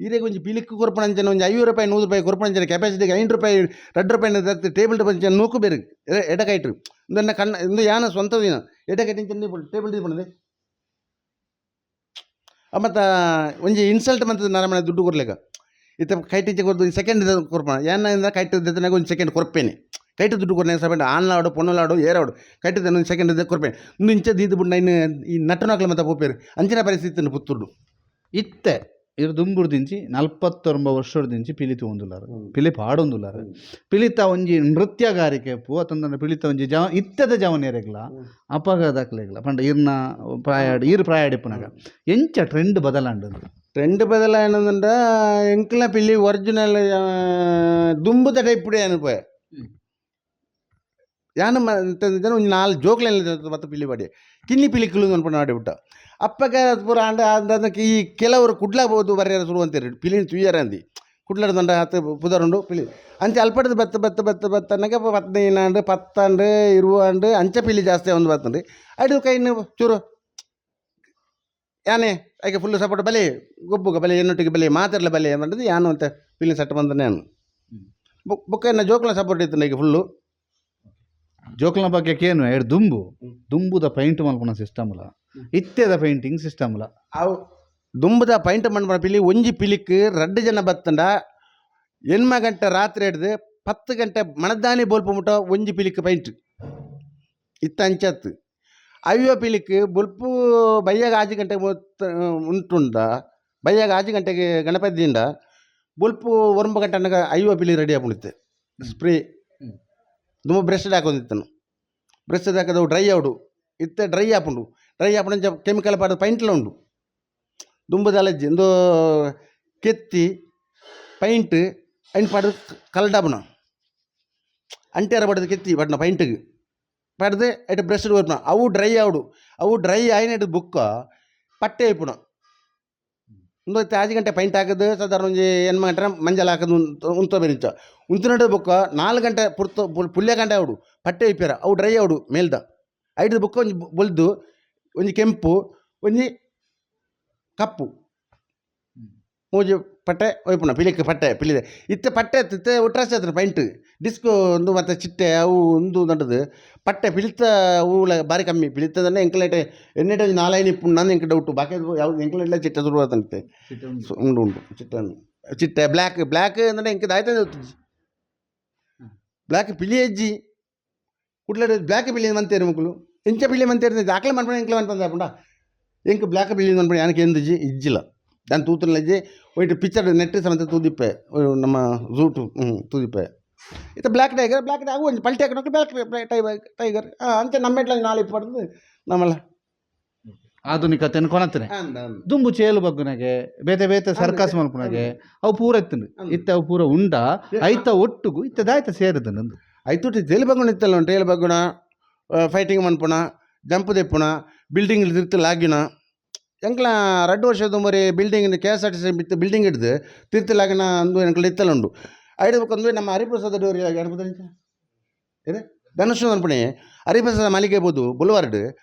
ಈರೆಗೆ ಒಂಜಿ ಪಿಲಿಕ್ಕು ಕೊರ್ಪಣಂಚನ ಒಂಜಿ 50 ರೂಪಾಯಿ 100 ರೂಪಾಯಿ ಕೊರ್ಪಣಂಚನ ಕೆಪಾಸಿಟಿಗೆ 5 ರೂಪಾಯಿ 2 ರೂಪಾಯಿ ದತ್ತು ಟೇಬಲ್ ಪಂಚನ ನೂಕು ಬೇರೆ ಎಡಕೈಟ್ರು ಇಂದನ್ನ ಕಣ್ಣ ಇಂದು ಯಾನ ಸ್ವಂತ ದಿನ ಎಡಕೈಟಿಂಚನ ಟೇಬಲ್ ದೀಪಣದೆ ಮತ್ತು ಒಂಜಿ ಇನ್ಸಲ್ಟ್ ಮಂತದ ನರಮನೆ ದುಡ್ಡು ಕೊರ್ಲೆಗ ಇತ್ತ ಕೈಟಿಂಚೆ ಕೊರ್ದು ಒಂದು ಸೆಕೆಂಡ್ ಕೊರ್ಪಣ ಏನ ಕೈಟ್ ದೆತ್ತನಾಗ ಒಂದು ಸೆಕೆಂಡ್ ಕೊರ್ಪೇನೆ ಕೈಟ್ ದುಡ್ಡು ಕೊರ್ನೆ ಸಪೆಂಡ್ ಆನ್ಲಾಡು ಪೊಣ್ಣಲಾಡು ಏರಾಡು ಕೈಟ್ ಒಂದು ಸೆಕೆಂಡ್ ಕೊರ್ಪೇನೆ ಇಂದು ಇಂಚ ದೀದು ಬುಡ್ನ ಇನ್ನು ಈ ನಟ್ಟನಕ್ಲೆ ಮತ್ತೆ ಪೋಪೇರು ಅಂಚಿನ ಪರಿಸ್ಥಿತಿ ಪುತ್ತುರ್ಡು. ಇತ್ತೆ ಇರು ದುಂಬುಡ್ದಿಂಚಿ 49 ವರ್ಷದಿಂಚಿ ಪಿಲಿ ತೂವೊಂದುಲ್ಲಾರು ಪಿಲಿ ಪಾಡೊಂದುಲ್ಲಾರು ಪಿಲಿತ ಒಂಜಿ ನೃತ್ಯಗಾರಿಕೆ ಪು ಅತಂದಂಡ ಪಿಲಿತ ಒಂಜಿ ಜವ ಇತ್ತದ ಜವನೇರೆಗ್ಲ ಅಪಗದಕ್ಲೆಗ್ಲ ಪಂಡ ಇರ್ನ ಪ್ರಾಯಾಡ್ ಈರ್ ಪ್ರಾಯಾಡಿಪ್ಪುನಗ ಎಂಚ ಟ್ರೆಂಡ್ ಬದಲಾಂಡು? ಟ್ರೆಂಡ್ ಬದಲಾಯನಂದ ಎಂಕ್ಲ ಪಿಲಿ ಒರಿಜಿನಲ್ ದುಂಬುದ ಟೈಪ್ ಅನುಪೋಯ ಯಾನು ಒಂಜಿ 4 ಜೋಕ್ಲೆ ಮತ್ತು ಪಿಲಿ ಬಾಡಿ ಕಿನ್ನಿ ಪಿಲಿಕುಲು ಅನ್ಕೊಂಡು ಮಾಡಿಬಿಟ್ಟ ಅಪ್ಪಗ ಪೂರ ಅಂಡ ಅಂದ ಈ ಕೆಲವರು ಕುಡ್ಲ ಬೋದು ಬರ್ಯಾರ ಶುರು ಅಂತೀರಿ ಪಿಲಿನ ತುಯ್ಯಾರ ಅಂದಿ ಕುಡ್ಲಡ ದಂಡ ಹತ್ತು ಪುದರುಂಡು ಪಿಲಿ ಅಂಚೆ ಅಲ್ಪಡದ ಬತ್ತ ಬತ್ತ ಬತ್ತ ಬತ್ತ ಅನ್ನಕ 15 ಆಂಡ್ 10 ಆಂಡ್ 20 ಆಂಡ್ ಅಂಚೆ ಪಿಲಿ ಜಾಸ್ತಿ ಒಂದು ಬತ್ತಂಡು ಅಡು ಕೈನು ಚೂರು ಯಾನೆ ಐಕೆ ಫುಲ್ ಸಪೋರ್ಟ್ ಬಲೆ ಗೊಬ್ಬುಗ ಬಲೆ ಎನ್ನೊಟ್ಟಿಗೆ ಬಲೆ ಮಾತಾಡಲ ಬಲೆ ಅಂದದ್ದು ಯಾನು ಅಂತ ಪಿಲಿ ಸೆಟ್ ಬಂದ ನಾನು ಬುಕ್ ಬುಕ್ಕ ಎನ್ನ ಜೋಕ್ಲ ಸಪೋರ್ಟ್ ಇತ್ತು ಈಗ ಫುಲ್ಲು. ಜೋಕ್ಲ ಬಗ್ಗೆ ಕೇನು ಎಡ್ ದುಂಬು ದುಂಬುದ ಪೈಂಟ್ ಮಲ್ಪುನ ಸಿಸ್ಟಮ್ಲ ಇತ್ತೆದ ಪೈಂಟಿಂಗ್ ಸಿಸ್ಟಮ್ಲ ಅವು ದುಂಬುದ ಪೈಂಟ್ ಮಣ್ಪುನ ಪಿಲಿ ಒಂಜಿ ಪಿಲಿಕ್ 2 ಜನ ಬತ್ತಂಡ 8 ಗಂಟೆ ರಾತ್ರಿ ಹಿಡ್ದು 10 ಗಂಟೆ ಮಣದಾನಿ ಬೋಲ್ಪು ಮುಟ್ಟ ಒಂಜಿ ಪಿಲಿಕ್ ಪೈಂಟ್ ಇತ್ತ ಅಂಚತ್ತು ಅಯ್ಯೋ ಪಿಲಿಕ್ ಬೊಲ್ಪು ಬಯ್ಯಾಗ 5 ಗಂಟೆಗೆ ಉಂಟುಂಡ ಬಯ್ಯಾಗ 5 ಗಂಟೆಗೆ ಗಣಪತಿ ದಿಂಡ ಬೊಲ್ಪು 9 ಗಂಟೆ ಅನ್ನಗ ಅಯ್ಯೋ ಪಿಲಿ ರೆಡಿ ಆಪುಣಿತ್ತೆ ಸ್ಪ್ರೇ ದುಂಬು ಬ್ರಷ್ ಹಾಕೊಂಡಿತ್ತನು ಬ್ರಷ್ ಹಾಕದವು ಡ್ರೈ ಆವಡು ಇತ್ತೆ ಡ್ರೈ ಆಪುಂಡು ಡ್ರೈ ಆಪುಂಡು ಕೆಮಿಕಲ್ ಪಾಡ್ದು ಪೈಂಟ್ಲ ಉಂಡು ದುಂಬುದ ಅಲಜ್ಜಿ ಇಂದು ಕೆತ್ತಿ ಪೈಂಟ್ ಐನ್ ಪಾಡ್ದು ಕಲಡಾಬುನ ಅಂಟೇರ ಪಡ್ದು ಕೆತ್ತಿ ಪಡ್ನ ಪೈಂಟ್ಗೆ ಪಡ್ದು ಐಟ್ ಬ್ರಷ್ ಬರ್ಪುನ ಅವು ಡ್ರೈ ಆವಡು ಅವು ಡ್ರೈ ಆಯಿನ ಬುಕ್ಕ ಪಟ್ಟೆ ಇಪ್ಪುನ ಒಂದು 5 ಗಂಟೆ ಪೈಂಟ್ ಹಾಕೋದು ಸಾಧಾರಣ ಒಂಜಿ 8 ಗಂಟೆ ಮಂಜಲ್ ಹಾಕೋದು ಉಂತ ಬೆರಿಂಚ ಉಂತಿನಡು ಬುಕ್ಕ 4 ಗಂಟೆ ಪುರ್ತು ಪುಲ್ಯ ಗಂಟೆ ಆವಡು ಪಟ್ಟೆ ಇಪ್ಪಿರ ಅವು ಡ್ರೈ ಆವಡು ಮೇಲ್ದ ಐಟದ ಬುಕ್ಕ ಒಂಜಿ ಬೊಲ್ದು ಒಂಜಿ ಕೆಂಪು ಒಂಜಿ ಕಪ್ಪು ಮೂಜಿ ಪಟ್ಟೆ ಒಯ್ಪುನ ಪಿಲಿಕ್ ಪಟ್ಟೆ ಪಿಲಿದೆ ಇತ್ತೆ ಪಟ್ಟೆ ಇತ್ತೆ ಒಟ್ರಾಸಿ ಆತನ ಪೈಂಟ್ ಡಿಸ್ಕೋ ಒಂದು ಮತ್ತು ಚಿಟ್ಟೆ ಅವು ಒಂದು ನಟದು ಪಟ್ಟೆ ಪಿಲಿತ ಹೂಲ ಬಾರಿ ಕಮ್ಮಿ ಪಿಲಿತದನ್ನೇ ಎಂಕ್ಲೇಟೆ ಎನ್ನೆಟ ಒಂಜಿ ನಾಲೈನ್ ಇಪ್ಪುಂಡು ನಾನು ಎಂಕ್ ಡೌಟು ಬಾಕಿ ಯಾವ್ದು ಎಂಕ್ಲೇಟ್ಲ ಚಿಟ್ಟೆ ಶುರು ಆತಂತೆ ಉಂಡು ಉಂಟು ಚಿಟ್ಟೆ ಚಿಟ್ಟೆ ಬ್ಲ್ಯಾಕ್ ಬ್ಲ್ಯಾಕ್ ಅಂದ್ರೆ ಎಂಕ್ ದಾಯ್ತದೆ ಬ್ಲ್ಯಾಕ್ ಪಿಲಿ ಅಜ್ಜಿ ಕುಡ್ಲಡ್ ಬ್ಲ್ಯಾಕ್ ಪಿಲಿ ಮಂತೇರು ಮುಕ್ಕುಲು ಎಂಚ ಪಿಲಿ ಮಂತೇರು ದಾಖಲೆ ಮನ್ಪಣ ಎಂಕ್ಲೆ ಮನ್ಪಂದ ಆಪುಂಡ ಎಂಕ್ ಬ್ಲ್ಯಾಕ್ ಪಿಲಿ ಮನ್ಪಣ ಯಾನಕ್ಕೆ ಎಂದಿಜಿ ಇಜ್ಜಿಲ್ಲ ದಾನ್ ತೂತುಲಜ್ಜಿ ಒಯ್ಟ್ ಪಿಕ್ಚರ್ ನೆಟ್ ಸಮೇತ ತೂದಿಪ್ಪೆ ನಮ್ಮ ಝೂಟು ತೂದಿಪ್ಪೆ ಇತ್ತ black tiger black ಅವು ಒಂಜಿ ಪಲ್ಟಿ ಹಾಕೊಂಡು black tiger tiger ಅಂಚೆ ನಮ್ಮೆಟ್ಲ ನಾಳೆ ಪಡೆದು ನಮ್ಮಲ್ಲ ಆಧುನಿಕತೆಯನ್ನು ಕೊನತ್ತನೆ ದುಂಬು ಚೇಲು ಬಗ್ಗುನಗೆ ಬೇತೆ ಬೇತೆ ಸರ್ಕಸ್ ಮಲ್ಪುನಗೆ ಅವು ಪೂರ ಇತ್ತಂಡು ಇತ್ತೆ ಅವು ಪೂರ ಉಂಡ ಐತ ಒಟ್ಟುಗು ಇತ್ತೆ ದಾಯ್ತ ಸೇರಿದ ನಂದು ಐತೊಟ್ಟು ತೇಲು ಬಗ್ಗುಣ ಇತ್ತಲ್ಲ ತೇಲು ಬಗ್ಗುಣ ಫೈಟಿಂಗ್ ಮನ್ಪುಣ ಜಂಪ್ ದೆಪ್ಪುಣ ಬಿಲ್ಡಿಂಗ್ ತಿರ್ತು ಲಾಗಿನ ಎಂಕ್ಲ 2 ವರ್ಷದ ಮರಿ building K S R T C ಬಿತ್ತು ಬಿಲ್ಡಿಂಗ್ ಹಿಡ್ದು ತಿರ್ತು ಲಾಗಿನ ಅಂದು ಎಂಕ್ಲ ಇತ್ತಲ್ಲ ಉಂಡು ಐದು ನಮ್ಮ ಹರಿಪ್ರಸಾದ ಡೋರಿ ಇದೆ ಧನುಷ್ ಅನ್ಪಣೆ ಹರಿಪ್ರಸಾದ ಮಲ್ಲಿಗೆ ಬೋದು ಬುಲ್ವಾರ್ಡ್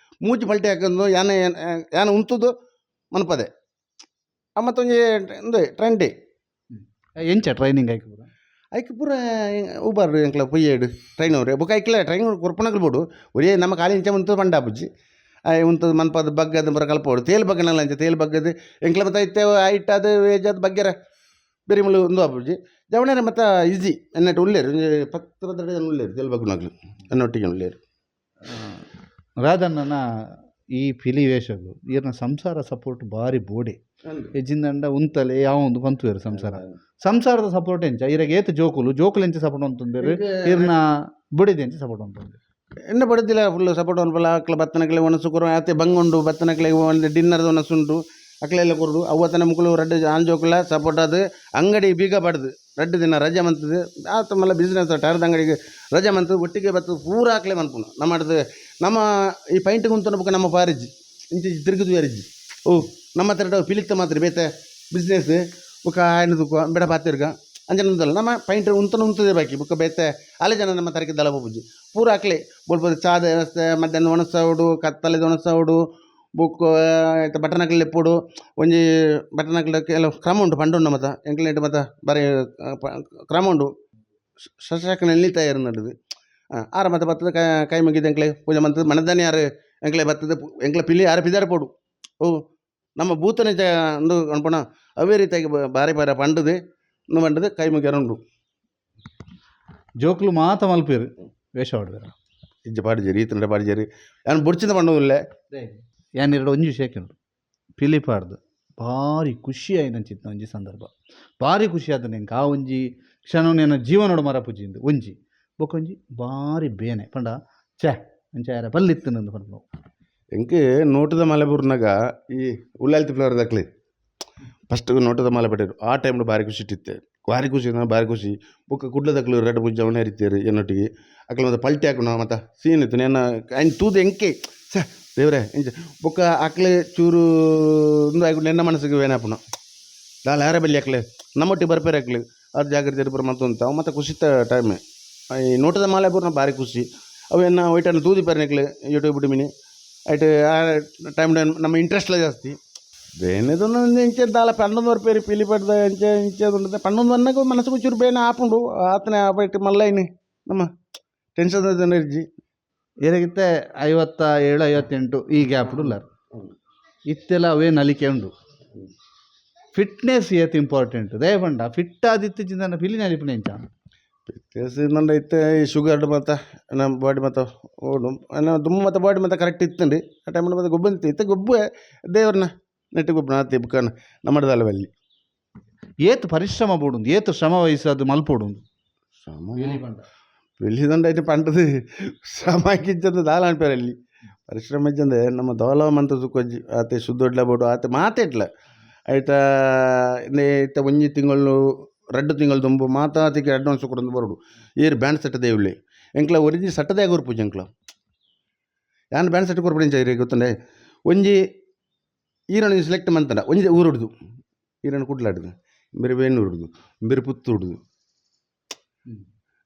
ಮೂಜಿ ಪಲ್ಟಿ ಹಾಕೊಂಡು ಯಾನ ಯಾನ ಉಂತುದು ಮನ್ಪದೆ ಮತ್ತೊಂಜಿ ಒಂದು ಟ್ರೆಂಡಿ ಎಂಚ ಟ್ರೈನಿಂಗ್ ಆಯ್ಕೆ ಪೂರ ಐಕ್ ಪೂರ ಉಬಾರ್ ಎಂಕ್ಲ ಪೊಯ್ಯೇಡು ಟ್ರೈನ್ ಅವ್ರೆ ಬೊಕ ಐಕ್ಲ ಟ್ರೈನ್ ಕೊರ್ಪಣಗಳು ಬೋಡು ಒರೇ ನಮ್ಮ ಖಾಲಿ ಇಂಚ ಉಂತು ಪಂಡ ಬುಜ್ಜಿ ಉಂತದ ಮನ್ಪದ ಬಗ್ಗದ ಪೂರ ಕಲ್ಪೋಡು ತೇಲ್ ಬಗ್ಗನಲ್ಲ ಅಂಚ ತೇಲ್ ಬಗ್ಗದು ಎಂಕ್ಲ ಮತ್ತೆ ಐತೆ ಐಟ್ ಅದು ವೇಜ್ ಅದು ಬಗ್ಗೆರ ಬೇರೆ ಮುಳ್ಳು ಒಂದು ಆಪುಜಿ ಜವಣೇರೆ ಮತ್ತು ಈಸಿ ಎನ್ನಟ್ಟು ಉಳ್ಳೇರು ಒಂಜಿ ಪತ್ತು ಪತ್ತೆರಡು ಜನ ಉಳ್ಳೇರು ತೆಲ್ಬಗ್ನಕ್ಲು ಎನ್ನೊಟ್ಟಿಗೆ ಉಳ್ಳೇರು. ರಾಧಣ್ಣನ ಈ ಪಿಲಿ ವೇಷಗಳು ಈರ್ನ ಸಂಸಾರ ಸಪೋರ್ಟ್ ಬಾರಿ ಬೋಡೆ ಎಜ್ಜಿಂದಂಡ ಉಂತಲೆ ಯಾವ ಒಂದು ಪಂತುವೇರು ಸಂಸಾರ ಸಂಸಾರದ ಸಪೋರ್ಟ್ ಎಂಚ ಇರಗೆ ಏತ್ ಜೋಕುಲು ಜೋಕುಲು ಎಂಚ ಸಪೋರ್ಟ್ ಅಂತಂದೇರು ಇರ್ನ ಬುಡಿದ ಎಂಚ ಸಪೋರ್ಟ್ ಅಂತಂದೇರು. ಎಣ್ಣೆ ಬಡದಿಲ್ಲ ಫುಲ್ ಸಪೋರ್ಟ್ ಅನ್ಪಲ್ಲ ಅಕ್ಲ ಬತ್ತನಕ್ಲೆ ಒಣಸು ಕೊರು ಆತೆ ಬಂಗ್ ಉಂಡು ಬತ್ತನಕ್ಲೆ ಒಂದು ಡಿನ್ನರ್ದ ಒಣಸು ಉಂಡು ಅಕ್ಲೆಲ್ಲ ಕೊರಡು ಅವ್ವತನ ಮುಕ್ಕಳು ರಡ್ಡು ಆನ್ ಜೋಕುಲ ಸಪೋರ್ಟ್ ಅದು ಅಂಗಡಿ ಬೀಗ ಬಡ್ದು ರಡ್ಡು ದಿನ ರಜೆ ಮಂತದ್ದು ಆತ ಮಲ್ಲ ಬಿಸ್ನೆಸ್ ಟೈರ್ದ ಅಂಗಡಿಗೆ ರಜೆ ಮಂತದ್ದು ಒಟ್ಟಿಗೆ ಬತ್ತದು ಪೂರ ಅಕ್ಲೆ ಮನ್ಪುನು ನಮ್ಮದು ನಮ್ಮ ಈ ಪೈಂಟ್ ಗುಂತನ ಬುಕ್ಕ ನಮ್ಮ ಪಾರಿಜಿ ಇಂಚ ತಿರುಗುದು ಯಾರಿಜ್ಜಿ ಓ ನಮ್ಮ ಹತ್ರ ಪಿಲಿಕ್ತ ಮಾತ್ರ ಬೇತೆ ಬಿಸ್ನೆಸ್ ಬುಕ್ಕ ಆಯ್ನ ತುಕ್ಕ ಬೇಡ ಪಾತಿರ್ಗ ಅಂಚನೆ ನಮ್ಮ ಪೈಂಟ್ ಉಂತನ ಉಂತದೆ ಬಾಕಿ ಬುಕ್ಕ ಬೇತೆ ಅಲೆ ಜನ ನಮ್ಮ ತರಕೆ ದಳ ಪೂಜಿ ಪೂರ ಅಕ್ಲೆ ಬೋಲ್ಪದ ಚಾದ ವ್ಯವಸ್ಥೆ ಮಧ್ಯಾಹ್ನ ಒಣಸೋಡು ಕತ್ತಲೆದ ಒಣಸೋಡು ಬುಕ್ ಆಯ್ತು ಬಟನಕ್ಲೆ ಲೆಪ್ಪುಡು ಒಂಜಿ ಬಟನಕ್ಲೆ ಕೆಲವು ಕ್ರಮ ಉಂಟು ಪಂಡುಂಡು ಮತ್ತ ಎಂಕ್ಲೇಟ್ ಮತ್ತ ಬರೀ ಕ್ರಮ ಉಂಡು ಶಶಾಕನ ಎಲ್ಲಿ ತಯಾರು ನಡುದು ಆರ ಮತ್ತೆ ಬತ್ತದ ಕೈ ಮುಗಿದ ಎಂಕ್ಲೆ ಪೂಜೆ ಮಂತದ ಮನದಾನಿ ಯಾರು ಎಂಕ್ಲೆ ಬತ್ತದ ಎಂಕ್ಲೆ ಪಿಲಿ ಯಾರು ಪಿದಾರ ಪೋಡು ಓ ನಮ್ಮ ಭೂತನ ಚ ಅಂದು ಅನ್ಪಣ ಅವೇ ರೀತಿಯಾಗಿ ಬಾರಿ ಬಾರಿ ಪಂಡದು ಇನ್ನು ಪಂಡದು ಕೈ ಮುಗಿಯಾರ ಉಂಡು. ಜೋಕುಲು ಮಾತ ಮಲ್ಪೇರು ವೇಷ ಹೊಡೆದಾರ. ಇಜ್ಜ ಪಾಡಿಜೇರಿ ಈತಂಡ ಪಾಡಿಜೇರಿ ನಾನು ಬುಡ್ಚಿದ ಪಂಡುದಿಲ್ಲ. ಯಾನ್ ಎರಡು ಒಂಜಿ ವಿಷಯ ಕೇಳು ಪಿಲಿ ಪಾಡ್ದು ಭಾರಿ ಖುಷಿ ಆಯ್ನಂಚಿತ್ತು ಒಂಜಿ ಸಂದರ್ಭ ಭಾರಿ ಖುಷಿ ಆದ ನೆಂಕ್ ಆ ಒಂಜಿ ಕ್ಷಣ ನೆನ ಜೀವನೋಡು ಮರ ಪೂಜಿಂದು ಒಂಜಿ ಬೊಕೊಂಜಿ ಭಾರಿ ಬೇನೆ ಪಂಡ ಛೇ ಅಂಚ ಯಾರ ಬಲ್ಲಿತ್ತು ನಂದು ಪನ್ಪುನವು. ಎಂಕ್ ನೋಟದ ಮಲೆ ಬೂರ್ನಾಗ ಈ ಉಳ್ಳಾಲ್ತಿ ಫ್ಲವರ್ ದಕ್ಲಿ ಫಸ್ಟ್ ನೋಟದ ಮಾಲೆ ಪಟ್ಟಿರು ಆ ಟೈಮ್ಡು ಭಾರಿ ಖುಷಿ ಇಟ್ಟಿತ್ತೆ ಭಾರಿ ಖುಷಿ ಅಂದ್ರೆ ಭಾರಿ ಖುಷಿ ಬೊಕ್ಕ ಕುಡ್ಲದಕ್ಲು ರಡ್ಡು ಮೂಜಿ ಜವನ ಇರ್ತೀರಿ ಎನ್ನೊಟ್ಟಿಗೆ ಅಕ್ಲ ಮತ್ತೆ ಪಲ್ಟಿ ಹಾಕೋಣ ಮತ್ತು ಸೀನ್ ಇತ್ತು ನೆನ್ನ ಐನ್ ತೂದು ಎಂಕೆ ಛ ದೇವ್ರೆ ಎಂಚ ಬೊಕ್ಕ ಅಕ್ಲೆ ಚೂರು ಒಂದು ಆಯ್ಕೊಂಡು ನೆನ್ನ ಮನಸ್ಸಿಗೆ ವೇನಾಪುಣ ದಾಲ ಯಾರ ಬಲ್ಲಿ ಅಕ್ಲೆ ನಮ್ಮೊಟ್ಟಿಗೆ ಬರ್ಪೇರು ಅಕ್ಲೆ ಅದು ಜಾಗ್ರತೆ ಇರ್ಪರು ಮತ್ತು ಅಂತ ಅವು ಮತ್ತೆ ಖುಷಿತ ಟೈಮ್ ಈ ನೋಟದ ಮಾಲೆ ಬೂರ್ನ ಭಾರಿ ಖುಷಿ ಅವೆನ್ನ ಒಯ್ಟನ್ನು ತೂದಿ ಪರ್ನೆಕ್ಲೆ ಯೂಟ್ಯೂಬ್ ಮಿನಿ ಐಟ್ ಆ ಟೈಮ್ ನಮ್ಮ ಇಂಟ್ರೆಸ್ಟ್ಲ ಜಾಸ್ತಿ ಬೇನೆದೊಂದು ಎಂಚ ದಾಲ ಪನ್ನೊಂದು ವರ್ಪೇರಿ ಪಿಲಿ ಪಡ್ದ ಎಂಚ ಇಂಚ ಪನ್ನೊಂದು ವನ್ನಗ ಮನಸ್ಸುకు ಚೂರು ಬೇನೆ ಆಪುಂಡು ಆತನೆ ಆಪೈಟ್ ಮಲ್ಲೈನಿ ನಮ್ಮ ಟೆನ್ಷನ್ ಎನರ್ಜಿ. ಏನಾಗಿತ್ತೆ 57 58 ಈ ಗ್ಯಾಪ್ ಉಳ್ಳಾರ್ ಇತ್ತೆಲ್ಲ ಅವೇ ನಲಿಕೆ ಉಂಡು ಫಿಟ್ನೆಸ್ ಏತ್ ಇಂಪಾರ್ಟೆಂಟ್ ದಯಪಂಡ ಫಿಟ್ ಆದಿತ್ತಿಂದ ಪಿಲಿ ನಲಿಪುನ ಎಂಚ. ಫಿಟ್ನೆಸ್ ನಂದು ಇತ್ತೆ ಈ ಶುಗರ್ ಮತ್ತು ನಮ್ಮ ಬಾಡಿ ಮತ್ತು ಓಡು ದುಮ್ಮು ಮತ್ತು ಬಾಡಿ ಮತ್ತು ಕರೆಕ್ಟ್ ಇತ್ತಂడి ಆ ಟೈಮ್ ಮತ್ತೆ ಗೊಬ್ಬು ಇತ್ತು ಇತ್ತೆ ಗೊಬ್ಬು ದೇವ್ರನ್ನ ನೆಟ್ಟು ಗೊಬ್ಬು ನಾತಿ ಬುಕ್ಕನ ನಮ್ಮಡದಲ್ಲ ಅಲ್ಲಿ. ಏತ್ ಪರಿಶ್ರಮ ಬೋಡುಂದು ಏತ್ ಶ್ರಮ ವಹಿಸದು ಮಲ್ಪೋಡುಂದು. ಶ್ರಮ ಬೆಳ್ಳಿದಂಡ ಐತೆ ಪಂಡದು ಶ್ರಮ ಕಿಚ್ಚಂದ ದಾಲ ಅನ್ಪೇರಲ್ಲಿ ಪರಿಶ್ರಮ ಇಜ್ಜಂದೆ ನಮ್ಮ ದೋಲ ಮಂತ ಸುಕ್ಕೊಜ್ಜಿ ಆತೆ ಶುದ್ಧ ಬೋಡು ಆತೆ ಮಾತೆಟ್ಲ ಐತ ಇತ್ತ ಒಂಜಿ ತಿಂಗಳು ರಡ್ಡು ತಿಂಗಳು ದುಂಬು ಮಾತಾತಿಗೆ ಅಡ್ವಾನ್ಸ್ ಕೊಡೊಂದು ಬರೋಡು ಏರ್ ಬ್ಯಾಂಡ್ ಸೆಟ್ ದೇವುಳ್ಳಿ ಎಂಕ್ಲ ಒರಿಜಿ ಸಟ್ಟದೇ ಕೊರ್ಪುಜಿ ಎಂಕ್ಲ ಯಾನ್ ಬ್ಯಾಂಡ್ ಸೆಟ್ ಕೊರ್ಪುಡಿ ಇಂಚ ಗೊತ್ತುಂಡೆ ಒಂಜಿ ಈರಣ ಸೆಲೆಕ್ಟ್ ಮಂತಂಡ ಒಂಜಿ ಊರುಡ್ದು ಈರಣ ಕುಡ್ಲಾಡ್ದು ಬೇರೆ ಬೇಣೂರುಡ್ದು ಬೇರೆ ಪುತ್ತೂರ್ದು